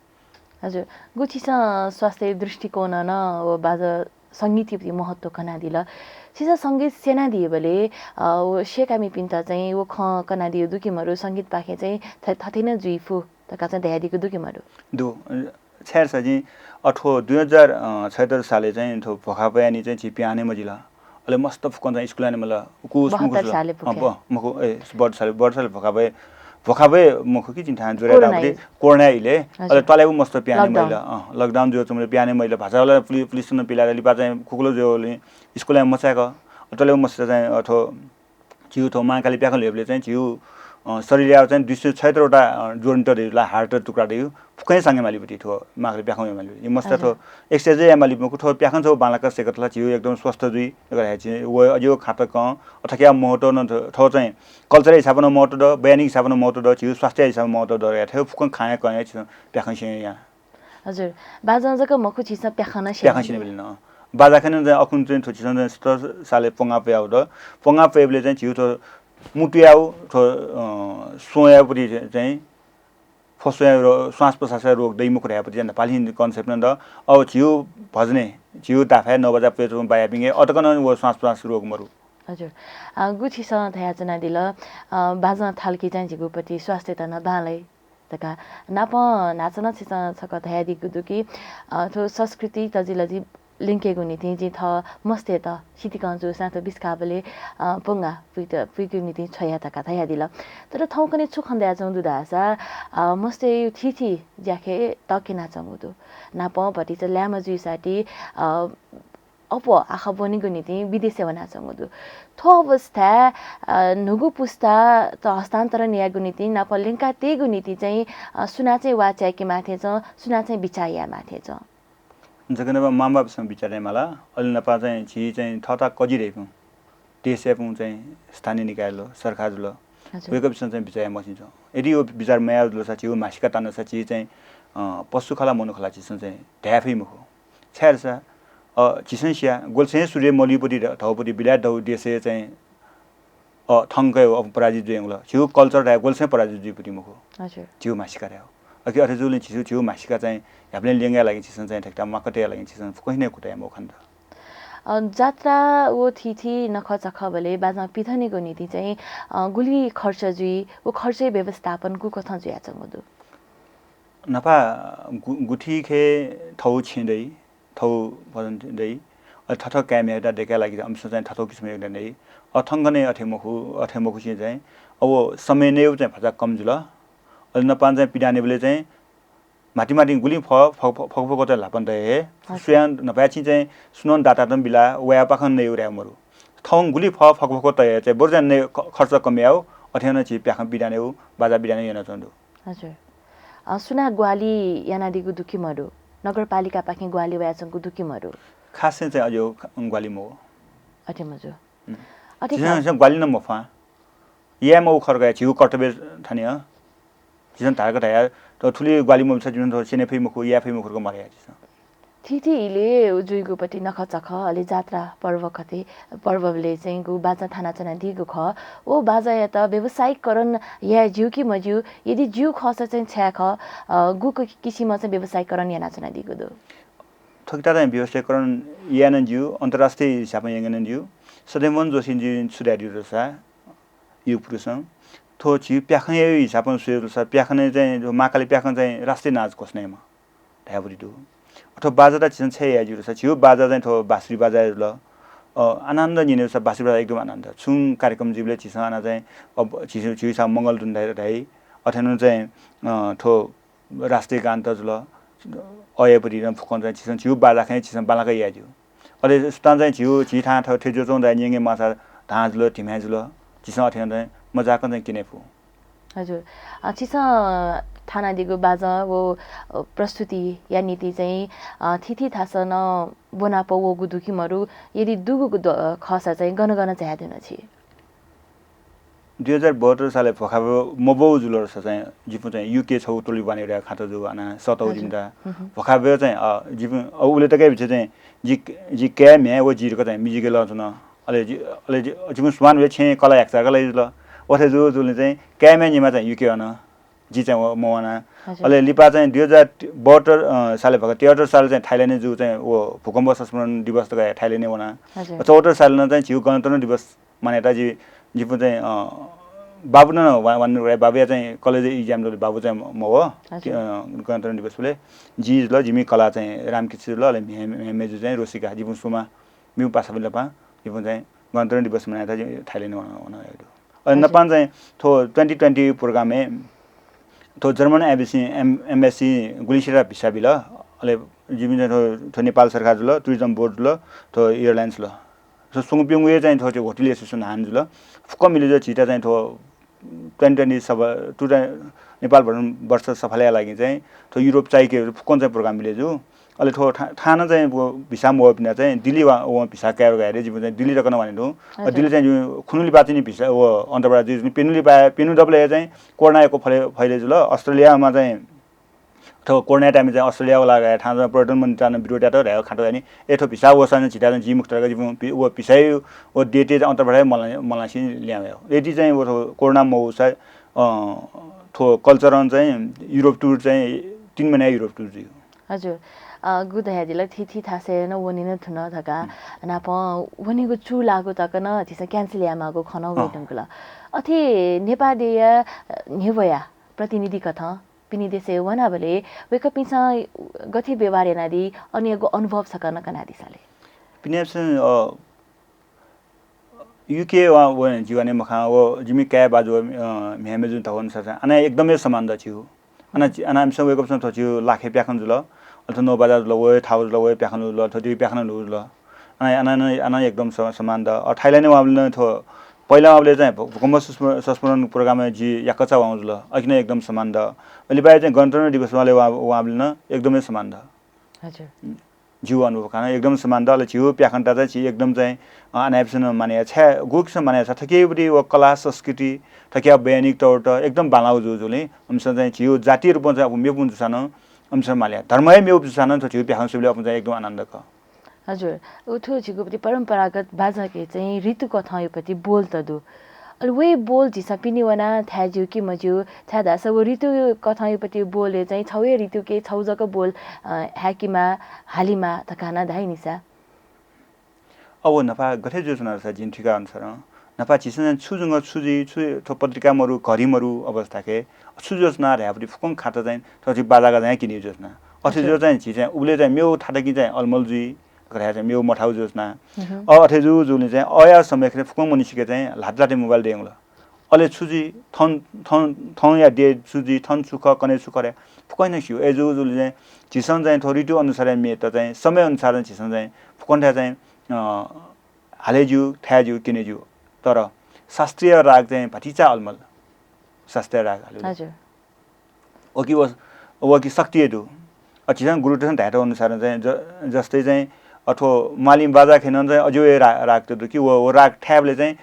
हजुर। गु छिसं स्वास्थ्य दृष्टिकोणं नं व बाजा संगीतयापट्टि महत्व कनादिल। छिसं संगीत स्यनादीबलय्, अ, व स्यकामिपिन्त चाहिँ व खँ कनादिउ दु कि मरु, संगीतपाखें चाहिँ थ-, थथे नं जुइ फु धकाः चाहिँ धयादीगु दु कि मरु? दु। छाय् धाःसा जिं अथ्व दुई हजार, अ, छयत्तर सालय् चाहिँ थ्व भ्वखापयानि चाहिँ झी पिहां हे मजिल। अले मस्त फुक्कं चाहिँ स्कुलय् नं मल। उकुस मुकुस बहत्तर ल। सालय् अँ, भुखे। ब-, मखु, ए, बहत्तर सालय्, बहत्तर सालय् भ्वखापय्, भ्वखापय् मखु कि जिं थाहां जुरे कोरोना दापट्टि, यु। कोरोना इले। हजुर। अले तले व मस्त पिहां हे lockdown। मजिल। अँ, lockdown जुया च्वंबलय् पिहां हे मजिल। भाचा वाला पुलि-, पुलिसं पिलात लिपा चाहिँ खुकुलो जुयावलिं स्कुलय् मचाय्क। तले व मस्त चाहिँ अथ्व झीगु थ्व महाकाली प्याखं ल्ह्वय्बलय् चाहिँ झीगु, अ, शरीरया चाहिँ दुई सय छयत्तर वटा, अ, joint दइ ला, heart तुक्रा दइ, फुक्कं हे साङ्गे माली पट्टि थ्व महाकाली प्याखं ल्ह्वये माली पट्टि। मस्त थ्व हजुर। Exercise याये माली मखु, थ्व प्याखं छगू बांलाक सय्कत ला झीगु एकदम स्वस्थ जुइ धकाः धाये, झी व अज्याःगु खात कं, अथवा क्या महत्व नं थ-, थ्व चाहिँ culture हिसाबं नं महत्व द, वैज्ञानिक हिसाबं नं महत्व द, झीगु स्वास्थ्य हिसाबं महत्व द, या थ्व फुक्कं खाया कं हे झीसं प्याखं स्यं या। हजुर, बाजं जक मखु, छिसं प्याखं नं स्यं। प्याखं स्यनाबिल नं। बाजा खने चाहिँ अखुन चाहिँ थ्व छिसं चाहिँ सत्तर सालय् प्वंगा प्वयाउ द। प्वंगा प्वयेबलय् चाहिँ झीगु थ्व मुटुयाउ थ्व, अ, स्वयापट्टि चाहिँ फस्वया रो-, श्वास प्रश्वासया रोग दइ मखु धायेपट्टि चाहिँ नेपाली हिन्दी concept नं द। अब झीगु भजनय्, झीगु दाफाय् नौ बजा प्वय् च्वंगु बायापिंगे अतक नं व श्वास प्रश्वास रोग मरु। हजुर। अ, गु छिसं धयाच्वनादिल, अ, बाजं थाल कि चाहिँ झीगुपट्टि स्वास्थ्यत नं बांलाइ। धकाः नापं न्हाचः नं छिसं छकः धयादीगु दु कि, अ, थ्व संस्कृति तजिलजि लिंकेगु निंतिं जिं थः मस्तय्त सितिकं जूसां थ्व बिस्काःबलय्, अ, प्वंगा पुइत-, पुइकेगु निंतिं छ्वया धकाः धयादिल। तर थौंकन्हय् छु खँ दयाच्वंगु दु धाःसा, अ, मस्तय् थीथी ज्याखँय् तक्यनाच्वंगु दु। नापं भतिचा लाय्म्ह जुइसाति, अ, अप्वः आखः ब्वनेगु निंतिं विदेशय् वनाच्वंगु दु। थ्व अवस्थाय्, अ, न्हूगु पुस्तात हस्तान्तरण यायेगु निंतिं नाप ल्यंकातयेगु निंतिं चाहिँ, अ, सुनां चाहिँ वाः चाय्के माः थें च्वं, सुनां चाहिँ बिचाः याये माः थें च्वं? जक नं मांबौपिसं बिचाः याये माल, अले नापं चाहिँ झी चाहिँ थःथः कजि धइपिं, देशयापिं चाहिँ स्थानीय निकाय जुल, सरकार जुल, हजुर। वय्कःपिसं चाहिँ बिचाः याये मफुनि च्वं। यदि व बिचाः मयाः जुलसा झीगु म्हासिका तानासा झी चाहिँ, अ, पशु खः ला मनू खः ला झीसं चाहिँ धाये फइ मखु। छाय् धाःसा, अ, झीसं स्या, ग्वलसं हे सूर्य मल्यूपट्टि ध-, धौपट्टि बिलायत धौ देशय् चाहिँ, अ, थंक हे पराजित जुइ धुंकल। झीगु culture धाये ग्वलसं हे पराजित जुइपट्टि मखु। हजुर। झीगु म्हासिका धाये। अकिं अथे जूलिं झीसं झीगु म्हासिका चाहिँ न्ह्याबलें ल्यंके लागि झीसं चाहिँ थ्याक्क माक्क तये लागि झीसं फुक्कं हे कुतः याये मखु खन्त। अ, जात्रा व थीथी नखःचखःबलय् बाजं पिथनेगु निंतिं चाहिँ, अ, गुलि खर्च जुइ, व खर्चया व्यवस्थापन गुकथं जुयाच्वंगु दु? न्हापा गु-, गुथिखे थौ छेँ दइ, थौ भजन दइ, अले थथौ काय् म्ह्याय्‌यात दय्‌काय् लागि अमिसं चाहिँ थथौ किसिमं योगदान दइ। अ, थौंकन्हय् अथे मखु, अथे मखुसें चाहिँ अब समय नयेगु चाहिँ भचा कम जुल। अले न्हापां चाहिँ पिदां नयेबलय् चाहिँ म्हातिं म्हातिं गुलिं फक्व, फक्व, फक्व, फक्व चाहिँ ल्हापं तये हे। हजुर। स्वयां न्हापाय् छिं चाहिँ सुनं दातातं बिला, वयापाखें नयेगु धाये मरु। थौं गुलि फक्व, फक्व, फक्व तये हे चाहिँ बरु चाहिँ नये ख-, खर्च कम याउ, अथे यानाः झी प्याखं पिदां नयेगु, बाजा पिदां नयेगु यानाच्वंगु दु। हजुर। अ, सुनां ग्वाहालि यानादीगु दु कि मरु? नगरपालिकापाखें ग्वाहालि वयाच्वंगु दु कि मरु? खासं चाहिँ अज्याःगु ग्वाहालि मवः। अथे मजू। हुँ। अथे झीसं, खा- झीसं ग्वाहालि नं मफ्वां। याये मवःगु खः धकाः झीगु कर्तव्य थन हे। झीसं धाःगु धया, थ्व थुलि ग्वाहालि मबिसा झीसं थ्व स्यने फइ मखु, याये फइ मखु धकाः मधया झीसं। थीथी इलय् जुइगुपट्टि नखःचखः, अले जात्रा पर्व कथं, पर्वबलय् चाहिँ गु बाजा थानाच्वनादीगु खः। व बाजायात व्यावसायिकरण याये ज्यू कि मज्यू? यदि ज्यू खःसा चाहिँ छाय् खः, अ, गुगु किसिमं चाहिँ व्यावसायिकरण यानाच्वनादीगु दु? थुकियात चाहिँ व्यावसायिकरण याये नं ज्यू, अन्तर्राष्ट्रिय हिसाबं यंके नं ज्यू। सत्यमोहन जोशीजुं छु धयादीगु धाःसा, युगपुरुषं, थ्व झीगु प्याखंया हिसाबं स्वयेगु धाःसा प्याखनय् चाहिँ थ्व महाकाली प्याखं चाहिँ राष्ट्रिय नाच घोषणा यायेमाः धायेगु दु। अथवा बाजात झीसं छाय् याये ज्यू धाःसा झीगु बाजा चाहिँ थ्व बाँसुरी बाजा जुल। अ, आनन्द न्यने धाःसा बाँसुरी बाजा एकदम आनन्द। छुं कार्यक्रम जुइबलय् झीसं आना चाहिँ, अ, झीसं, झीसं मंगल धुन धाइ, धाइ। अथे नं चाहिँ, अ, थ्व राष्ट्रिय गान त जुल, अय्‌पट्टि नं फुक्कं चाहिँ झीसं झीगु बाजाखें झीसं बांलाक याये ज्यू। अले सुथां चाहिँ झीगु, झी थाहां थ्व थथे जुयाच्वंगु धाइ, न्यंके माःसा धां जुल, धिम्याः जुल, झीसं अथे नं चाहिँ मजाकं चाहिँ क्यने फु। हजुर। अ, छिसं थानादीगु बाजं व, अ, प्रस्तुतिया निंतिं चाहिँ, अ, थीथी थासं नं ब्वनापं वःगु दु कि मरु? यदि दुगु द-, खःसा चाहिँ गन गन झाये धुन छि? दुई हजार बहत्तर सालय् भ्वखाब्वः मब्वः जुल रस चाहिँ जिपिं चाहिँ युके छगू टोली बानी रे खात जु अन सतौ हजुर। जिमिता। हुँ, हुँ। भ्वखाब्वः चाहिँ, अ, जिपिं, अ, उले तक बिचे चाहिँ जि, जि काय् म्ह्याय् व जि रक चाहिँ music-य् लँ च्वन। अले जि, अले जि, जिपिं सुमान वे छेँ कला याक्चा कला जुल। वथे जु जुल चाहिँ काय् म्ह्याय् निमा चाहिँ युके अन। जि चाहिँ व मवाना। हजुर। अले लिपा चाहिँ दुई हजार बहत्तर, अ, सालय् भ्वखाब्वः त्रिहत्तर साल चाहिँ थाइल्यान्डय् जु चाहिँ व भूकम्प संस्मरण दिवस तक थाइल्यान्डय् वना। हजुर। चौहत्तर साल न चाहिँ झिउ गणतन्त्र दिवस मान्यता जि, जिपिं चाहिँ, अ, बाबु न वा-, वान रे बाबुया चाहिँ college exam दु बाबु चाहिँ म-, मव। हजुर। अ, गणतन्त्र दिवस उले जि जुल, जिमि कला चाहिँ रामकृष्ण जुल, अले म्ह्याय्, म्ह्याय् मेजु चाहिँ रोसिका, जिपिं सुमा, मिउ पासा बिल पा, जिपिं चाहिँ गणतन्त्र दिवस मान्यता जि थाइल्यान्ड वन, वन यादु। अले हजुर। नपान चाहिँ थो twenty twenty program-य् थो German embassy, एम-, embassy गुलिसिरा भिसा बिल, अले जिमि चाहिँ थो, थो नेपाल सरकार जुल, tourism board जुल, थो airlines ल। सो सुंगपिंगु चाहिँ थ्व चाहिँ hotel association हान जुल। फुक्क मिले जो झीता चाहिँ थ्व twenty twenty सफा, टु चाहिँ नेपाल भ्रमण वर्ष सफलया लागि चाहिँ थ्व युरोप चाहिके फुक्कन चाहिँ program मिले जु। अले थ्व था-, थाना चाहिँ व भिसा मवःपिना चाहिँ दिल्ली वा, व भिसा काय् गाय् रे जिपिं चाहिँ दिल्ली तक न वाने दु। अ, हजुर। दिल्ली चाहिँ जु खुनुली बातिनी भिसा व अन्तर्वार्ता जु पिनुली बा, पिनु दबले चाहिँ कोरोना यक्व फैले, फैले जुल। अस्ट्रेलियामा चाहिँ अथवा कोरोना time-य् चाहिँ अस्ट्रेलिया वाला गाय् थाना चाहिँ पर्यटन मन्त्री थाना विरोध यात धायो खातो यानी। ए थ्व भिसा वसाने झिता चाहिँ जी मुक्त तक जिपिं पि-, व भिसा व date चाहिँ अन्तर्वार्ता मला, मलासी ल्यावे। यदि चाहिँ व थ्व कोरोना मवसा, अ, थ्व culture चाहिँ युरोप tour चाहिँ तीन महिना युरोप tour जुइ। हजुर। अ, गु धयादिल थी थी थासय् न वनिन थुन धका। हुँ। नापं वनिगु चु लागु तक न झीसं cancel यामागु खन अँ। वइतंगुल। अथे नेपाल देया, अ, न्हेवया प्रतिनिधि कथं पिनि देशय् वनाबलय् वय्कःपिन्सं गथे व्यवहार यानादी, अन यागु अनुभव छकः न कनादिसाले। पिनेप्सं, अ, युके व, व जीवनय् मखा, व जिमि काय् बाजु, अ, म्ह्याय् मेजुं धवन ससा। अन एकदमै समान द छिउ। अन, अन आमिसं वय्कःपिसं थ्व छिउ लाखे प्याखन जुल। अले थ्व नौ बजा जुल, व थाउ जुल, व प्याखन जुल, थ्व दिउ प्याखन जुल। अन, अन, अन, अन एकदम स-, समान द। अ, थाइल्यान्डय् वंबलय् थ्व पहिला वंबलय् चाहिँ भू-, भूकम्प संस्म-, संस्मरण program-य् जि याकःचा वं जुल। अकिनं एकदम समान द। अले बाहेक चाहिँ गणतन्त्र दिवस वंबलय् वं, वंबलय् नं एकदमै समान द। हजुर। जिउ अनुभव खाना एकदम समान द। अले झिउ प्याखनता चाहिँ झी एकदम चाहिँ, अ, अनायपसन माने छाय्, गु किसिम माने छाय् थकेबुटी व कला, संस्कृति, थकिया वैज्ञानिक तौर त एकदम बांलाउ जु जुलिं, अमिसं चाहिँ झिउ जातीय रूपं चाहिँ अप्वः मेपुं जुसानं, अमिसं माले धर्मय् मेउ जुसानं, झिउ प्याखन सुबले अप्वः चाहिँ एकदम आनन्द क। हजुर, उथु झीगु पति परम्परागत बाजाके चाहिँ ऋतु कथंयुपति बोल त दु। अले वही बोल झीसं पिने वना थाय् ज्यू कि मज्यू, छाय्धाःसा व ऋतु कथंयुपति बोलय् चाहिँ छौहे ऋतुके छौ जक बोल, अ, हाय्किमा, हालिमा धकाः नं धाइ निसा। अब न्हापा गथे जुयाच्वना धाःसा जिं थुइका अनुसारं, न्हापा झीसं चाहिँ छु जुंग छु जुइ, छु थ्व पत्रिका मरु, घडी मरु अवस्थाके, छु जुयाच्वना धायेपति फुक्कं खात चाहिँ थ्व झी बाजागा चाहिँ किने जुयाच्वना। अथे अच्छा। जुया चाहिँ झी चाहिँ उबले चाहिँ मेउ थातकि चाहिँ अलमल जुइ, धकाः धाये चाहिँ मेउ मथाउ जुयाच्वना। हम्म। अ, अथे जु जुलिं चाहिँ अया समय खेर फुक्कं मनुष्यके चाहिँ ल्हात ल्हात mobile देंगल। अले छु जुइ, थन, थन, थनया दे छु जुइ, थन छु खः, कन्हय् छु खः रे, फुक्कं नं स्यू। अय् जु जुलिं चाहिँ झीसं चाहिँ थ्व ऋतु अनुसार म्येत चाहिँ समय अनुसार झीसं चाहिँ फुक्कं थाय् चाहिँ, अ, हाले ज्यू, थाये ज्यू, क्यने ज्यू। तर शास्त्रीय राग चाहिँ भतिचा अलमल। शास्त्रीय राग हाले। हजुर। वकि व, वकि शक्ति हे दु। अ, झीसं गुरुतय्सं धायेत अनुसार चाहिँ ज-, जस्तै चाहिँ अथवा मालिम बाजा खेनं चाहिँ अज्याउ हे रा-, राग त दु कि व, व राग थायेबलय् चाहिँ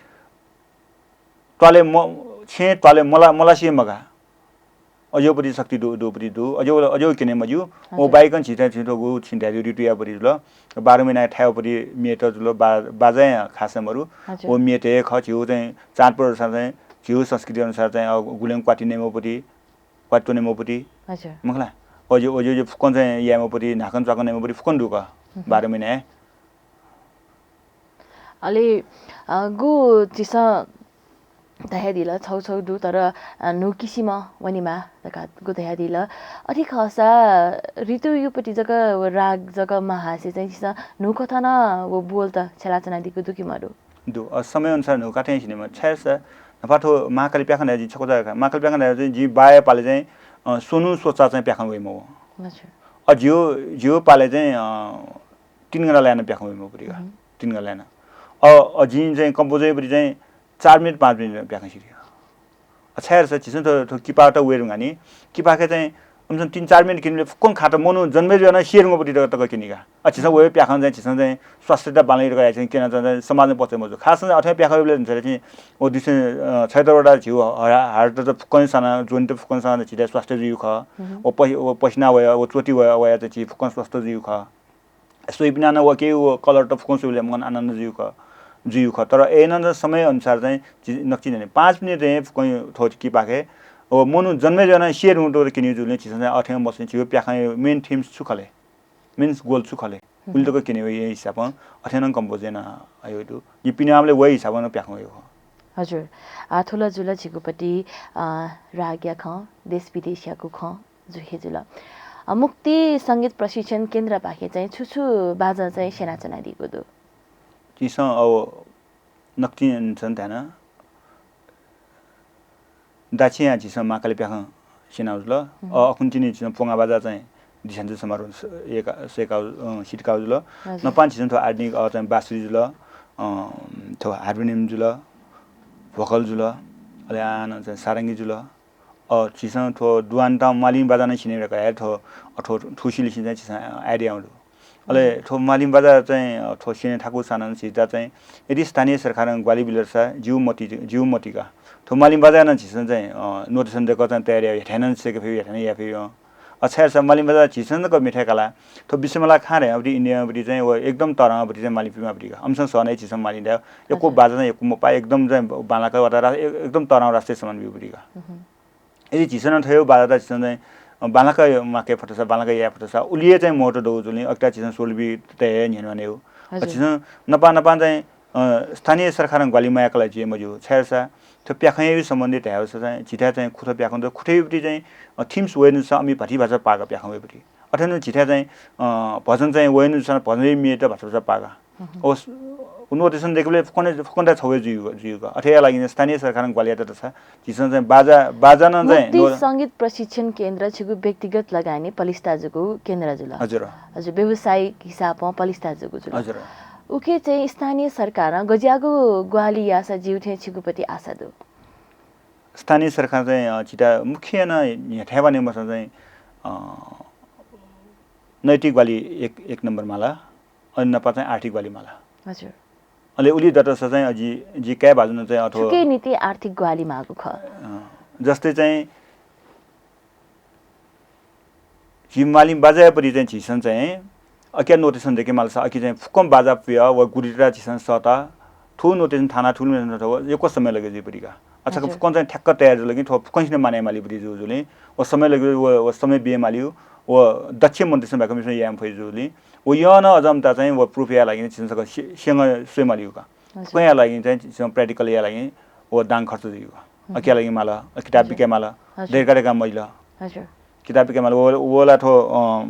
त्वालय् म-, छेँ त्वालय् मला-, मलासे मगाः। अज्याउपति शक्ति दु, दुपति दु। अज्याउ, अज्याउ क्यने मज्यू। व हजुर। बाहेकं झीत चाहिँ छिं थ्व गु छिं धायेगु ऋतुयापति जुल। बाह्र महिना थायेउपति म्येत जुल, बा-, बाजाया खास मरु। हजुर। व म्येत हे खः, झिउ चाहिँ चाँदपुर चाहिँ झिउ संस्कृति अनुसार चाहिँ, अ, गुलें क्वाति नयेमाउपति, क्वाति त्वनेमाउपति। हजुर। मखला। अज्याउ, अज्याउ फुक्कं चाहिँ यायेमाउपति, न्हाकं च्वाकं नयेमाउपति फुक्कं दु का। हम्म। बाह्र महिना हे। अले, अ, गु झीसं धयादिल, छौ छौ दु, तर, अ, न्हू किसिम वनेमा धकाः गु धयादिल। अथे खःसा ऋतुयुपति जक व राग जक महासे चाहिँ झीसं न्हू कथं नं व बोल त छ्यलाच्वनादीगु दु कि मदु? दु। अ, समय अनुसार न्हू कथं सिनेमा। छाय्सा न्हापा थ्व महाकाली प्याखन धाये जिं छकू जक का। महाकाली प्याखन धाये चाहिँ जिं बाया पाले चाहिँ, अ, स्वन्हु स्वचा चाहिँ प्याखन वइमाउ। अच्छा। अ, झिउ, झिउ पाले चाहिँ, अ, तीन घण्टा लायेनं प्याखं वइमाउपति का। हम्म। तीन घण्टा लायेनं। अ, अ, जिं चाहिँ compose याइपति चाहिँ चार मिनेट, पाँच मिनेट प्याखं सिधि। अ, छाय् धाःसा झीसं थ्व, थ्व किपा त वये धुंकाः नि, किपाके चाहिँ, कमसेकम तीन चार मिनेट क्यनेबलय् फुक्कं खात मनू जन्मे जुयाः नं सिये धुंकूगु पति तक क्यनी का। अ, झीसं वय् प्याखं चाहिँ झीसं चाहिँ स्वास्थ्य त बांलाक याये चाहिँ क्यना चाहिँ समाजं पछ्याः मजू। खास चाहिँ अथे प्याखं वय्‌बलय् झीसं चाहिँ व दुसे, अ, छय्‌तर्वडा झीगु ह-, ह-, हाडत फुक्कं साना, joint फुक्कं साना झीत स्वास्थ्य जुइगु खः। व पहि-, व पसिना वया, व चोटी वया, वया चाहिँ झी फुक्कं स्वस्थ जुइगु खः। स्वइपिना नं वके व colour त फुक्कं स्वइबलय् मन आनन्द जुइगु खः, जुइगु खः। तर अय्‌नं नं समय अनुसार चाहिँ झी नकतिनि पाँच मिनेट चाहिँ फुक्कं थ्व कि पाखे व मनू जन्मे जुयाः नं सिये धुंकूगु क्यनी जूगुलिं झीसं चाहिँ अथे मसं झीगु प्याखंया main themes छु खः ले? Main goal छु खः ले? उलि तक क्यने वये हिसाबं अथे नं compose याना अयो दु। जिपिं आमले वये हिसाबं नं प्याखं वये हो। हजुर। आ, थ्व ला जुल झीगु पति, अ, रागया खँ, देश विदेशयागु खँ जु हे जुल। अ, मुक्ति संगीत प्रशिक्षण केन्द्रपाखे चाहिँ छु छु बाजा चाहिँ स्यनाच्वनादीगु दु? झीसं अ, नकतिनि छन्हु धायेन दाछिया झीसं महाकाली प्याखं स्यनागु जुल। अ, अखुन्तिनि झीसं पोंगा बाजा चाहिँ दिशान्त समारोह स-, एका-, सय्‌कागु, अ, सिधकागु जुल। हजुर। नपां झीसं थ्व आधुनिक, अ, चाहिँ बाँसुरी जुल, अ, थ्व हार्मोनियम जुल, vocal जुल, अले आः नं चाहिँ सारंगी जुल। अ, झीसं थ्व दुवान्तां मालिम बाजा नं स्यने धकाः हे थ्व, अ, थ्व थुसिलिसिं चाहिँ झीसं idea दु। अले थ्व मालिम बाजा चाहिँ, अ, थ्व स्यने थाकु सानं झीत चाहिँ यदि स्थानीय सरकारं ग्वाहालि बिल धाःसा ज्यू मति, ज्यू मति का। थ्व मालिम बाजा नं झीसं चाहिँ, अ, notation दय्‌क चाहिँ तयार याये, हेथाय् नं सय्‌के फय्, हेथाय् नं याये फय्, अ। अ, छाय् धाःसा मालिम बाजा झीसं जक मेथाय् काला। थ्व विश्वमाला खां धयागु पति, इन्डियाया पति चाहिँ व एकदम तःधंगु पति चाहिँ मालिम पिमा पति का। अम्सं सः नं झीसं मालिम धाये। यक्व बाजा चाहिँ यक्व मपाः, एकदम चाहिँ बांलाक वता रा-, एकदम तःधंगु राष्ट्रिय सम्मान ब्यूगु पति का। यदि झीसं नं थ्व बाजा त झीसं चाहिँ, अ, बांलाक माके फतसा, बांलाक याये फतसा, उलि हे चाहिँ महत्व दु जुलिं अकिता झीसं स्वलबी तये न्ह्यःने हो। हजुर। झीसं नपां नपां चाहिँ, अ, स्थानीय सरकारं ग्वाहालि मयाकल जुइ मज्यू। छाय् धाःसा थ्व प्याखंया सम्बन्धी धायेसा चाहिँ झीथाय् चाहिँ खुथ्व प्याखं दु, खुथ्वया पति चाहिँ, अ, themes वये नुसा अमि भाति भाषा पाक प्याखं वये पति। अथे नं झीथाय् चाहिँ, अ, भजन चाहिँ वये नुसा भजनया म्ये त भाषा भाषा पाक। अ, notation दय्‌केबलय् फुक्कं, फुक्कं छगू जुइगु, जुइगु। अथे याये लागि स्थानीय सरकारं ग्वाहालि यात धाःसा झीसं चाहिँ बाजा, बाजा नं चाहिँ मुक्ति नो- संगीत प्रशिक्षण केन्द्र छिगु व्यक्तिगत लगानी पलिस्था जूगु केन्द्र जुल। हजुर। हजुर, व्यावसायिक हिसाबं पलिस्था जूगु जुल। हजुर। उखे चाहिँ स्थानीय सरकारं गज्याःगु ग्वाहालि याःसा ज्यू थें छिगु पति आशा दु? स्थानीय सरकार चाहिँ, अ, झीत मुख्य नं न्ह्यथाय् वने मसं चाहिँ, अ, नैतिक ग्वाहालि एक, एक नम्बर माला। अले नपां चाहिँ आर्थिक ग्वाहालि माला। हजुर। अले उलि दतसा चाहिँ अ, जि, जि काय् भाजु नं चाहिँ अथवा छुके निंतिं आर्थिक ग्वाहालि माःगु खः? अ, जस्तै चाहिँ झी मालिम बाजाया पति चाहिँ झीसं चाहिँ अकिया notation दय्‌के मालसा अकि चाहिँ फुक्कं बाजा पुया व गुरिता झीसं सःता थ्व notation थाना थुलि notation यक्व समय लगे जुइ पति का। अ, छकः हजुर। फुक्कं चाहिँ ठ्याक्क तयार जुल कि थ्व फुक्कंसिनं माने माली पति जु जुलिं व समय लगे व, व समय बिये मालियु व दक्ष मनूतय्‌सं बाकि मिसं याये फइ जुलिं व यं नं अझ मता चाहिँ व proof याये लागि झीसं सकल से-, सेंगः स्वये मालियु का। हजुर। फुक्कं याये लागि चाहिँ झीसं practical याये लागि व दां खर्च जुइगु। अकिया लागि माल, अ, किताब हजुर। बिके माल, हजुर। दय्‌का दय्‌का मजिल। हजुर। किताब बिके माल, व, व ला थ्व, अ,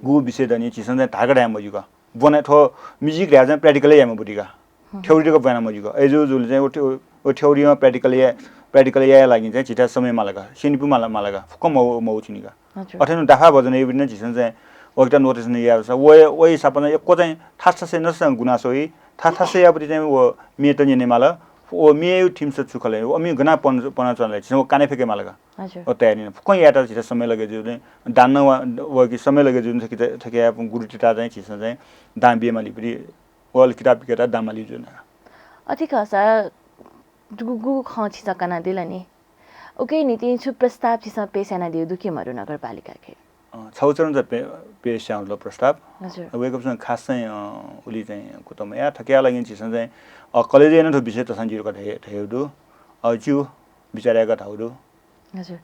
गु विषय दनि झीसं चाहिँ धाःगु धाये मज्यू का। ब्वना थ्व music धाये चाहिँ practical याये मबुति का। theory तक ब्वना मज्यू का। अय्‌जूगुलिं चाहिँ व theo-, व theory व practical या-, practical याये लागि चाहिँ झीथाय् समय माल का, स्यनीपु माल, माल का, फुक्कं मौ, मौ चिनी का। हजुर। अथे नं दाफा भजन याइपिं नं झीसं चाहिँ वकिता notation याःसा व, व हिसाबं यक्व चाहिँ थासथासय् नसं गुनासो वइ, थासथासय् याःपति चाहिँ व म्ये त न्यने माल, व म्येया themes छु खले, व म्ये गना पन, पना च्वना ले, झीसं व काने फय्‌के माल का। हजुर। व तयारी नं फुक्कं यायेत झीत समय लगे जुलिं, दां नं व, व कि समय लगे जुलिं थकि, थकि गुरुतिता चाहिँ झीसं चाहिँ दां बिये माली पति, व किताब बिकेत दां माली जुना। अथे खःसा गु, गु खँ छिसं कनादिल नि। उकिया निंतिं छु प्रस्ताव छिसं पेश यानादिउ दु कि मरु नगरपालिकाखे? अ, छगू चरण चाहिँ पे-, पेश यानादिल प्रस्ताव। हजुर। वय्‌कःपिसं खास चाहिँ, अ, उलि चाहिँ कुतः मयाः, थकिया लागि झीसं चाहिँ, अ, कलेजय् नं थ्व विषय तसकं जिरु का धया, धयागु दु। अ, ज्यू, बिचाः यायेका धाःगु दु। हजुर।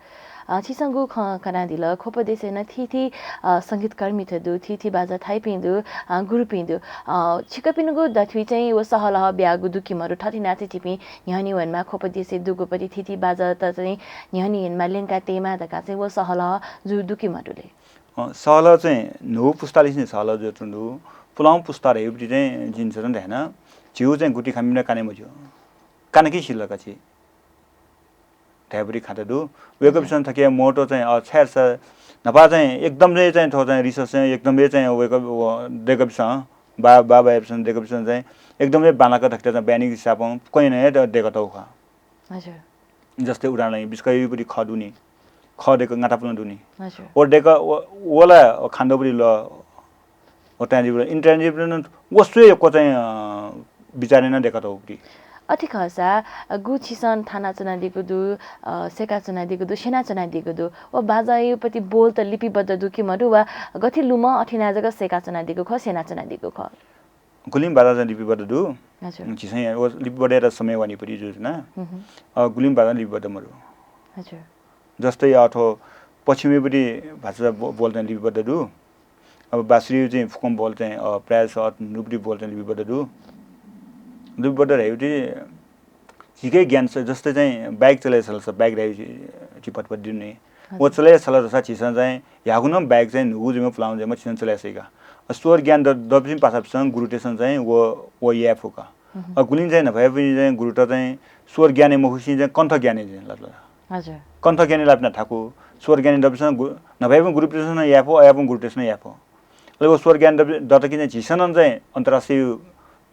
अ, छिसं गु खँ कनादिल, ख्वप देशय् नं थीथी, अ, संगीतकर्मीत दु, थीथी बाजा थाइपिं दु, अ, गुरुपिं दु। अ, छिकपिनिगु दथुइ चाहिँ व सहलह ब्यागु दु कि मरु, थथे याना चाहिँ छिपिं न्ह्यःने वनेमा, ख्वप देशय् दुगुपति थीथी बाजात चाहिँ न्ह्यःने यनेमा, ल्यंका तयेमा धकाः चाहिँ व सहलह जू दु कि मरु ले? अ, सहलह चाहिँ न्हू पुस्तालिसे सहलह जुयाच्वंगु दु। पुलांगु पुस्ता धयागुपति चाहिँ जिं झन धायेन, झीगु चाहिँ गुथि खामि नं काने मज्यू। काने कि सिल का छि। धायेबुरी खाँचो दु। वय्‌कःपिसं थुकिया महत्व चाहिँ, अ, छाय् धाःसा न्हापा चाहिँ एकदम हे चाहिँ थ्व चाहिँ research चाहिँ एकदम हे चाहिँ वय्‌कः, व, दय्‌कःपिसं, बा, बा, बायापिसं, दय्‌कःपिसं चाहिँ एकदम हे बांलाक थुकिया चाहिँ वैज्ञानिक हिसाबं फुक्कं हे द-, दय्‌कातःगु खः। हजुर। जस्तै उदाहरण लागि बिस्कय्‌बुरी खः दु नि। खः देक ङातापुलं दुनि। हजुर। व देक व, वला खान्दोपरि ल, व tangible, intangible नं व स्वय् यक्व चाहिँ, अ, विचार याना देका तौपरि। अथे खःसा, अ, गु छिसं थानाच्वनादीगु दु, अ, सय्काच्वनादीगु दु, स्यनाच्वनादीगु दु, व बाजंयापति बोल त लिपिबद्ध दु कि मदु, वा गथे लुमं अथे याना जक सय्काच्वनादीगु खः, स्यनाच्वनादीगु खः? गुलिं बाजं चाहिँ लिपिबद्ध दु। हजुर। झीसं या-, व लिपिबद्ध यात समय वानीपति जुजुना। हुँ, हुँ। अ, गुलिं बाजं लिपिबद्ध मदु। हजुर। जस्तै अथवा पश्चिमीपट्टि भाषा बो-, बोल चाहिँ लिपिबद्ध दु। अब बाँसुरी चाहिँ फुक्कं बोल चाहिँ, अ, प्रायः जसो नुपट्टि बोल चाहिँ लिपिबद्ध दु। लिपिबद्ध धाइपट्टि झीके ज्ञान छ, जस्तै चाहिँ bike चले छल छ, bike धाइ झी, झी पटपट दिनु नि। हजुर। व चले छल जसा झीसं चाहिँ ह्यागु नं bike चाहिँ न्हूगु जुइमा पुलांगु जुइमा झीसं चले सइका। अ, स्वर ज्ञान द-, दपिं पासापिसं गुरुतेसं चाहिँ व, व याये फुका। हुँ, हुँ। अ, गुलिं चाहिँ न्हापायापिं चाहिँ गुरुत चाहिँ स्वर ज्ञाने मखुसिं चाहिँ कण्ठ ज्ञाने चाहिँ लात। हजुर। कण्ठ ज्ञाने लापिं थाकु, स्वर ज्ञाने दपिसं गु-, न्हापायापिं गुरुतेसं याये फु, अयापिं गुरुतेसं याये फु। अले व स्वर ज्ञान दपि-, दत कि चाहिँ झीसं नं चाहिँ अन्तर्राष्ट्रिय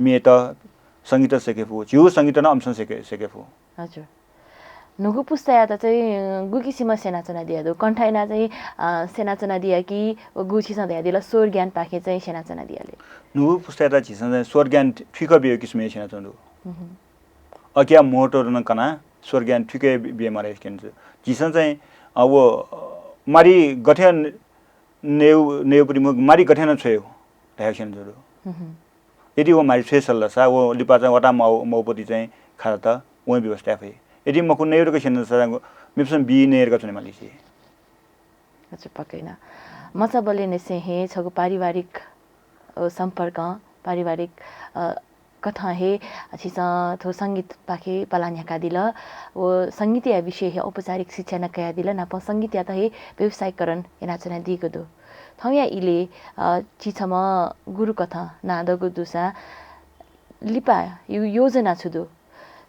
म्येत संगीत सय्के फु, झीगु संगीत नं अमिसं सय्के, सय्के फु। हजुर। न्हूगु पुस्तायात चाहिँ, अ, गु किसिमं स्यनाच्वनादिया दु? कण्ठ याना चाहिँ, अ, स्यनाच्वनादिया कि व गु छिसं धयादिल स्वर ज्ञानपाखें चाहिँ स्यनाच्वनादिया ले? न्हूगु पुस्तायात झीसं चाहिँ स्वर ज्ञान थुइक बिया किसिमं स्यनाच्वना दु। हुँ, हुँ। अकिया महत्व नं कना स्वर ज्ञान थुइक बि-, बिया मारे स्यनाच्वना दु। झीसं चाहिँ, अ, व, अ, मारी गथे नयेउ, नयेउपति मखु, मारी गथे याना छ्वयेउ धयागु स्यनाच्वना दु। हुँ, हुँ। यदि व मारी छ्वये छल सा, व लिपा चाहिँ वता मौ-, मौपति चाहिँ खात वं व्यवस्था याये फइ। यदि मखु नयेउ धकाः स्यनाच्वना सा, मेपिसं बी नये धकाः च्वने माली छि। हजुर, पक्कै नं। मचाबलय् निसें हे छगू पारिवारिक, अ, सम्पर्क, पारिवारिक, अ, कथं हे छिसं थ्व संगीतपाखे पलाः न्ह्याकादिल। व संगीतया विषय हे औपचारिक शिक्षा नं कयादिल, नापं संगीतयात हे व्यावसायिकरण यानाच्वनादीगु दु। थौंया इलय्, अ, छि छम्ह गुरु कथं नां दःगु दुसा लिपा यो योजना छु दु?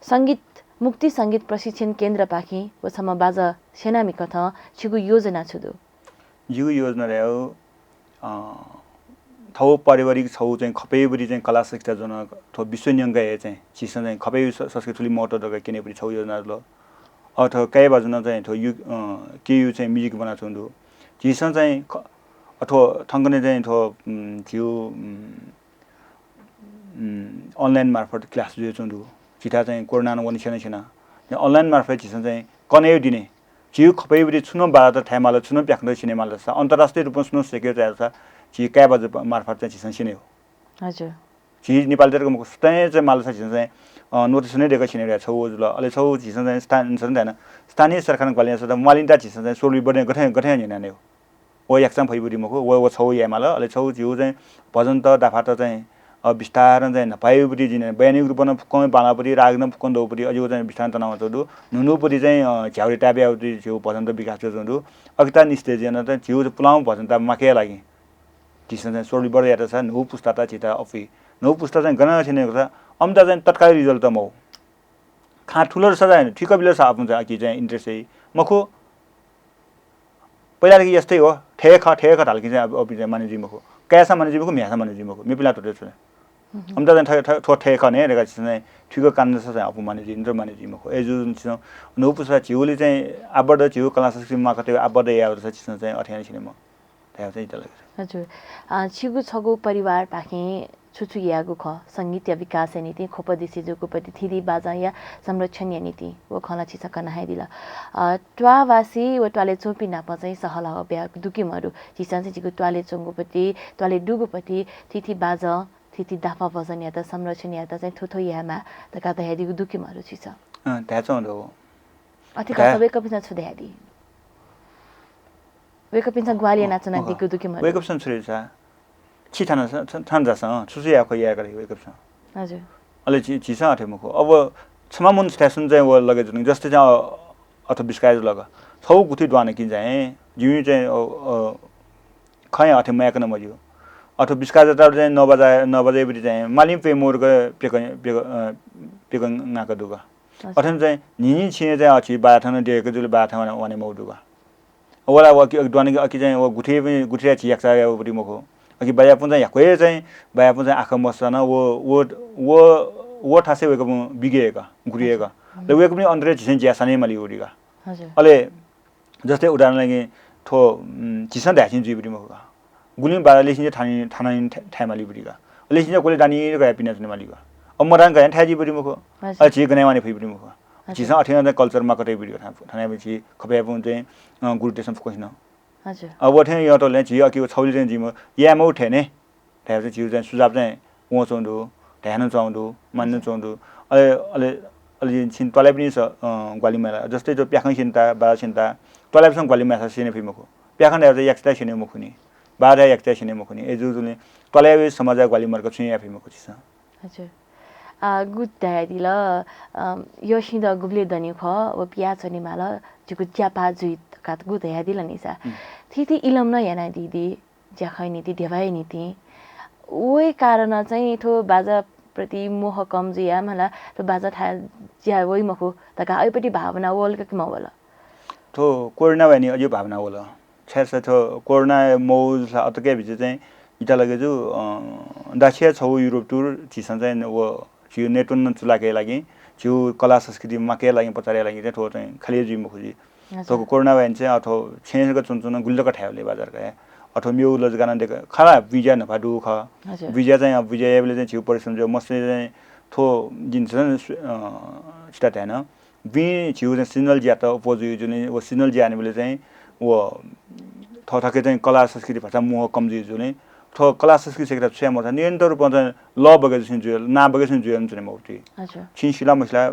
संगीत, मुक्ति संगीत प्रशिक्षण केन्द्रपाखें व छम्ह बाजं स्यनामि कथं छिगु योजना छु दु? जिगु योजना धायेउ, अ, थौं पारिवारिक छगू चाहिँ खपय्‌बुति चाहिँ कला संस्था ज्वना, थ्व विश्व न्यंक हे चाहिँ झीसं चाहिँ खपय् स-, संस्कृति थुलि महत्व दःगु क्यनेबुति छगू योजना जुल। अ, थ्व काय् बाजुं नं चाहिँ थ्व यु-, अ, केयु चाहिँ music ब्वनाच्वंगु दु। झीसं चाहिँ ख-, अ, थ्व थौंकन्हय् चाहिँ थ्व, उम्, झीगु, उम्, उम्, online मार्फत class जुयाच्वंगु दु। झीथाय् चाहिँ कोरोना नं वने स्यना स्यना। Online मार्फत झीसं चाहिँ कन्हय् दिने झीगु खपय्‌बुति छुं नं बाजात थायेमाल, छुं नं प्याखंत स्यनेमाल सा, अन्तर्राष्ट्रिय रूपं छुं नं सय्के चाहेल सा, झी काय् बाजं मार्फत चाहिँ झीसं स्यनेउ। हजुर। झी नेपाली तक मखु, सुथय् चाहिँ माल सा झीसं चाहिँ, अ, notice नं दय्क स्यनेउ, छगू जुल। अले छगू झीसं चाहिँ स्थान-, सन धायेन, स्थानीय सरकारं ग्वाहालि यानाः सा, मालिन्ता झीसं चाहिँ स्वर लिपिबद्ध गथे, गथे याना न्ह्यानेउ। व याकनं फइबुति मखु, व, व छगू यायेमाल। अले छगू झीगु चाहिँ भजनत, दाफात चाहिँ, अ, बिस्तारं चाहिँ न्हापायाबुति जिं बयानीगु रूपं नं फुक्कं बांलाबुति, राग नं फुक्कं दःबुति, अ, जिगु चाहिँ बिस्तारं तनावंच्वंगु दु। न्हून्हूबुति चाहिँ, अ, झ्याउरे ताय्‌बयाबुति झीगु भजनत विकास जुयाच्वंगु दु। अकिता निस्तेज यानाः चाहिँ झीगु चाहिँ पुलांगु भजनत माकेया लागि झीसं चाहिँ स्वर लिपिबद्ध यात सा न्हू पुस्तात झीत अफि। न्हू पुस्ता चाहिँ गनं स्यनेगु सा, अमित चाहिँ तत्काल result मौ। खँ थुल सा चाहिँ थुइक बिल सा आपालं चाहिँ अकि चाहिँ interest हे मखु। पहिलादेखि यस्तै हो, थथे खः, थथे खः धाल कि चाहिँ अब, अब चाहिँ माने जुइ मखु। काय्‌सां माने जुइ मखु, म्ह्याय्‌सां माने जुइ मखु, मेपिं ला त्वःते छ्वने। अमित चाहिँ थ-, थ-, थ्व थथे खः ने धकाः झीसं चाहिँ थुइक कानादिल सा चाहिँ आपालं माने जुइ, नत्र माने जुइ मखु। अय्‌जूगुलिं झीसं न्हू पुस्ता झीगुलिं चाहिँ आबद्ध, झीगु कला संस्कृति माखतय् आबद्ध यायेत सा झीसं चाहिँ अथे याना स्यनेमाः। धायेगु चाहिँ इतला। हजुर। अ, छिगु छगू परिवारपाखें छु छु याःगु खः? संगीतया विकासया निंतिं, ख्वप दिसे जूगुपति थीथी बाजंया संरक्षणया निंतिं व खँ ला छिसं कना हे दिल। अ, त्वाःवासी व त्वालय् च्वंपिं नाप चाहिँ सहलह बियागु दु कि मदु? झीसं चाहिँ झीगु त्वालय् च्वंगुपति, त्वालय् दुगुपति थीथी बाजं, थीथी दाफा भजनयात संरक्षण यायेत चाहिँ थ्व थ्व यायेमाः धकाः धयादीगु दु कि मदु छिसं? अँ, धायेच्वंगु दु। अथे धाये- खःसा वय्‌कःपिन्सं छु धयादी? वय्‌कःपिन्सं ग्वाहालि यानाच्वनादीगु दु कि मदु? वय्‌कःपिन्सं छु धाइ सा, छि थाना स-, स-, थाना झासँ, छु छु याये खः यायेका धाइ वय्‌कःपिन्सं। हजुर। अले झी, झीसं अथे मखु। अब छम्ह मनूया थासुं चाहिँ व लगे जुल कि, जस्तै चाहिँ, अ, अथवा बिस्काय् जुल का। छगू गुथि दुहां कि चाहिँ, जिमि चाहिँ, अ, अ, खँय् अथे मयाकनं मज्यू। अथवा बिस्काय् जात चाहिँ नौ बजे, नौ बजेबुति चाहिँ मालिं प्यम्ह व का प्यक, प्यक, अ, प्यक ङाका दु का। हजुर। अथें चाहिँ न्हिं न्हिं छिं चाहिँ अ, झी बायाथाय् नं देय्‌के जुल, बायाथाय् वने, वने मौ दु का। वला व अकि, अकि दुहां कि अकि चाहिँ व गुथि, गुथि चाहिँ झी याकःचा याःगुपति मखु। अकि बायापुं चाहिँ याक्व हे चाहिँ, बायापुं चाहिँ आखः मसःसां व, व, व, व थासय् वय्‌कःपुं बिगे हे का, गुरु हे का। हजुर। अले वय्‌कःपुनि अन्तरय् झीसं ज्या साने माली वरी का। हजुर। अले जस्तै उदाहरण लागि थ्व, उम्, झीसं धायेसिं जुइबुति मखु का। गुलिं बाजा लेसिंचे थानां, थानां थायेमालीबुति का। लेसिंचे क्वले दानी कयाः पिना च्वनेमाली का। अब मदान कयाः थाय् जुइबुति मखु। हजुर। अ, झी गने वाने फइबुति मखु। हजुर। झीसं अथे नं culture माकतय् बुति का थाना, थानाबुति खपय् पुं चाहिँ, अ, गुरुदेशं फुक्कसिनं। हजुर। अब व थें यंतले झी अकिउ छौली चाहिँ जिम याये मौ थें ने। धायेबलय् चाहिँ झीउ चाहिँ सुझाव चाहिँ वं च्वं दु, धायेनं च्वं दु, मान्यनं च्वं दु। अले, अले, अले छिं त्वालय्‌पिनिस, अ, ग्वालि मयाला। जस्तै जो प्याखं सिन्ता, बाजा सिन्ता, त्वालय्‌पिसं ग्वालि मयासा सिने फइ मखु। प्याखं धायेबलय् चाहिँ याकता सिने मखुनि। बाजा धायेबलय् याकता सिने मखुनि। ए जु जुलिं त्वालय् समाज ग्वालि मर्क छुं याये फइ मखु छिसं। हजुर। अ, गुत धयादिल, अ, यःसिंद गुबले दनि खः, व पिया च्वनेमाल, जिगु ज्यापा जुइ धकाः गुत धयादिल नि सा। हुँ। थीथी इलम नं यानादीदी, ज्याखँया निंतिं, ध्यबाया निंतिं। वइ कारण चाहिँ थ्व बाजाप्रति मोह कम जुयाः मला, थ्व बाजा थाय् ज्या वइ मखु धकाः अय्‌पट्टि भावना वल कि मवल? थ्व कोरोना वयानि अज्याःगु भावना वल। छाय्‌धाःसा थ्व कोरोना मवःसा अतके भित्र चाहिँ इतालगे जु, अ, दाछिया छगू Europe tour झीसं चाहिँ व झीउ नेतृत्वं चुलाके लागि, झीउ कला संस्कृति माके लागि, प्रचारया लागि चाहिँ थ्व चाहिँ खालि जुइ मखु जि। हजुर। थ्व कोरोना वयानि चाहिँ अथवा छेँय् जक च्वंच्वन गुलि तक थाय् वले बाजार का। अथवा मेउ लजगाना देक खला visa न्हपा दु खः। हजुर। Visa चाहिँ, अब visa यायेबलय् चाहिँ झीउ परिश्रम जुइ मस्तय् चाहिँ थ्व जिं झन, अ, छिता धायेन। बिं झीउ चाहिँ seasonal ज्यात अप्वः जुइ जुलिं, व seasonal ज्या यानिबलय् चाहिँ व थःथःके चाहिँ कला संस्कृति भाषा मोह कम जुइ जुलिं, थ्व कला संस्कृति सेक्टर छुया मचा निरन्तर रूपं चाहिँ ल बगे जसिं जुयल, ना बगे जसिं जुयल च्वने मौति। हजुर। छिं सिला मसिला,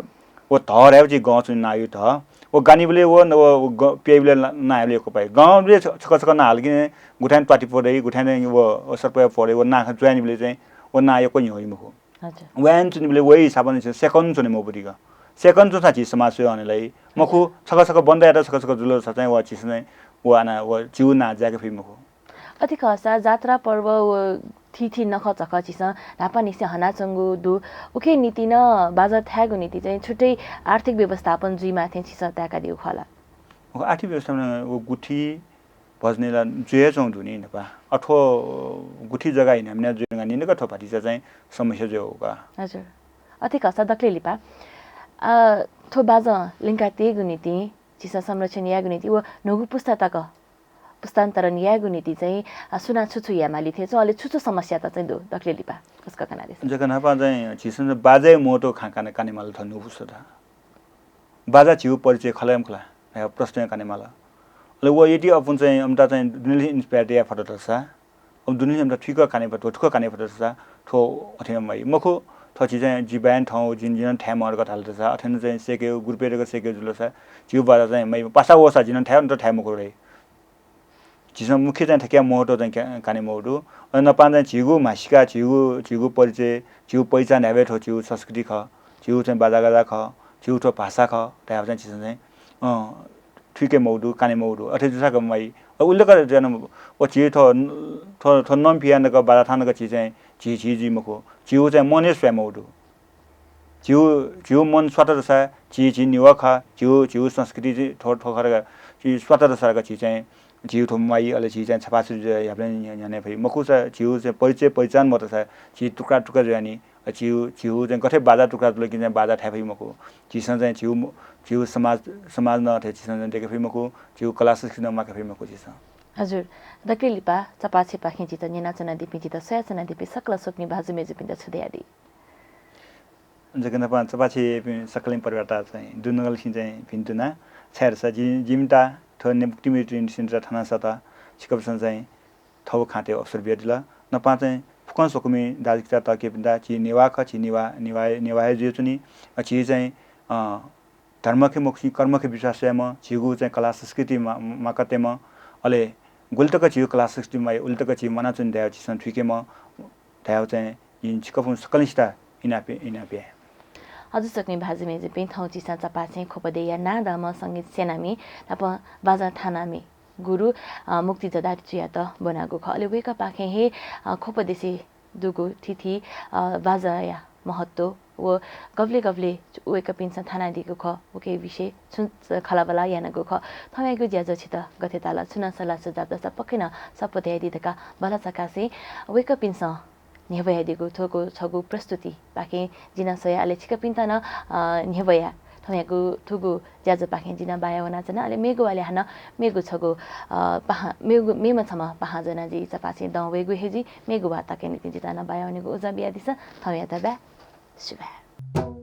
व धः धायेबलय् गं च्वने ना यु धः। व गानिबलय् व न-, व, व ग-, प्याइबलय् ना, ना याइबलय् यक्व पाइ। गंबलय् छ-, छकः छकः ना हाल कि गुथाय् त्वाति परे, गुथाय् चाहिँ व, व सर्पया परे, व ना च्वयानिबलय् चाहिँ व ना यक्व न्ह्यः वइ मखु। हजुर। वयान च्वनेबलय् वइ हिसाबं चाहिँ second च्वने मौबुदिक। Second च्वंसा झी समाज स्वये हनेलाइ। मखु, हजुर। छकः छकः बन्द यात, छकः छकः जुल सा चाहिँ व झीसं चाहिँ व आना व झीउ ना ज्याके फइ मखु। अथे खःसा जात्रा पर्व व थीथी नखःचखः झीसं न्हापांनिसें हनाच्वंगु दु। उके निंतिं नं बाजा थायेगु निंतिं चाहिँ छुट्टै आर्थिक व्यवस्थापन जुइमाः थें झीसं ताय्‌कादीगु खः ला? मखु, आर्थिक व्यवस्थापन व गुथि भजनय् ला जुयाच्वंगु दु नि न्हापा। अथ्व गुथि जग्गा हिनामिना जुयागु निंतिं का थ्व भतिचा चाहिँ समस्या जुयागु का। हजुर। अथे खःसा दकले लिपा, अ, थ्व बाजं ल्यंकातयेगु निंतिं, झीसं संरक्षण यायेगु निंतिं व न्हूगु पुस्ता तक पुस्तान्तरण यायेगु निंतिं चाहिँ, अ, सुनां छु छु यायेमाली थें च्वं, अले छु छु समस्यात चाहिँ दु दकले लिपा? उसक कनादिसँ। जक न्हापा चाहिँ झीसं बाजय् महत्व खँ काने, कानेमाल थ्व न्हूगु पुस्ता। बाजा झीउ परिचय खला या मखु ला धयागु प्रश्न कानेमाल। अले व यदि अपुं चाहिँ अमित चाहिँ दुनेलिं inspire याये फत धाःसा, अब दुनेलिं अमित थुइक काने फत, थुइक काने फत धाःसा, थ्व अथे मयाइ। मखु, थ्व झी चाहिँ जि बाय् थौं, जिं, जिं नं थाय् मखु धकाः धाल धाःसा, अथे नं चाहिँ सेके, group-य् दक सेके जुल धाःसा, झीउ बाजा चाहिँ मयाइ। पासा वःसा जिं नं थाय्, अमित थाय् मखु रे। झीसं मुख्य चाहिँ थुकिया महत्व चाहिँ का-, काने मौदु। अले न्हापां चाहिँ झीगु म्हासिका, झीगु, झीगु परिचय, झीगु पहिचान धायेबलय् थ्व झीगु संस्कृति खः, झीगु चाहिँ बाजागाजा खः, झीगु थ्व भाषा खः धायेबलय् चाहिँ झीसं चाहिँ, अँ, थुइके मौदु, काने मौदु। अथे जूसा का मयाइ। अ, उलि तक चाहिँ व झी थ्व, थ्व, थ्व नंपिया नक बाजा थानाक झी चाहिँ, झी, झी जुइ मखु। झीगु चाहिँ मन हे स्वये मौदु। झीउ, झीउ मन स्वात धाःसा, झी, झी नेवाः खः, झीउ, झीउ संस्कृति झी थ्व, थ्व खः धकाः, झी स्वात धाःसा का झी चाहिँ, झीउ थ्व मयाइ, अले झी चाहिँ छपाः छुं जुयाः न्ह्याबलें न्ह्य-, न्ह्यःने फइ। मखुसा झीउ चाहिँ परिचय पहिचान मदुसा, झी टुक्रा टुक्रा जुयानि, अ, झीउ, झीउ चाहिँ गथे बाजा टुक्रा जुल कि चाहिँ बाजा थाय् फइ मखु। झीसं चाहिँ झीउ म-, झीउ समाज, समाज नं अथे झीसं चाहिँ देके फइ मखु, झीउ कला संस्कृति नं माके फइ मखु झीसं। हजुर, दकले लिपा चपाःछेँपाखें झीत न्यनाच्वनादीपिं, झीत स्वयाच्वनादीपिं सकल स्वकुमि भाजु मेजुपिन्त छु धयादी? जक न्हापां चपाःछेँयापिं सकलें परिवारत चाहिँ दुनुगलसिं चाहिँ भिन्तुना। छाय् धाःसा जि-, जिमित थ्व ने-, मुक्ति मेट्रिन सेन्टर थनासत छिकपिन्सं चाहिँ थःगु खँ तयेगु अवसर बियादिल। न्हापां चाहिँ फुक्कं स्वकुमि दाजुकिजा तःकेपिन्त झी नेवाः खः, झी नेवाः, नेवाः, नेवाः हे जुयाच्वनी। अ, झी चाहिँ, अ, धर्मखे मखुसें कर्मखे विश्वास याइम्ह, झीगु चाहिँ कला संस्कृति मा-, माकतेम्ह, अले गुलि तक झीगु कला संस्कृति माइ, उलि तक झी म्वानाच्वनी धायेगु झीसं थुइकेम्ह धायेगु चाहिँ जिं छिकपिं सकलेंसित इनाप, इनाप याये। हजुर, स्वकुमि भाजु मेजुपिं, थौं झीसं चपाःछेँय् ख्वप देय्‌या नांदंम्ह संगीत सेनानी नाप बाजा थानामि गुरु, अ, मुक्ति जदाजुयात ब्वनागु खः। अले वय्‌कःपाखें हे, अ, ख्वप देशय् दुगु थीथी, अ, बाजाया महत्व व गबलें गबलें वय्‌कःपिन्सं थानादीगु खः, उकिया विषय छुं खँल्हाबल्हा यानागु खः। थौंयागु ज्याझ्वः छित गथे ताल, छुं नं सल्लाह सुझाव दःसा पक्कै नं सःपो धयादी धकाः भलसा कासें वय्‌कःपिन्सं न्ह्यब्वयादीगु थ्वगु छगू प्रस्तुतिपाखें जिं नं स्वया, अले छिकपिन्त नं, अ, न्ह्यब्वया। थौंयागु थुगु ज्याझ्वःपाखें जि नं बाया वनाच्वना। अले मेगु वालय् हानं मेगु छगू, अ, पाहां, मेगु, मेम्ह छम्ह पाहां ज्वनाः जि इचापाखें दं वयेगु हे जुइ। मेगु वाःताया निंतिं जितः नं बाया वनेगु उजं बियादिसँ। थौंयात बाय्। सुभाय्।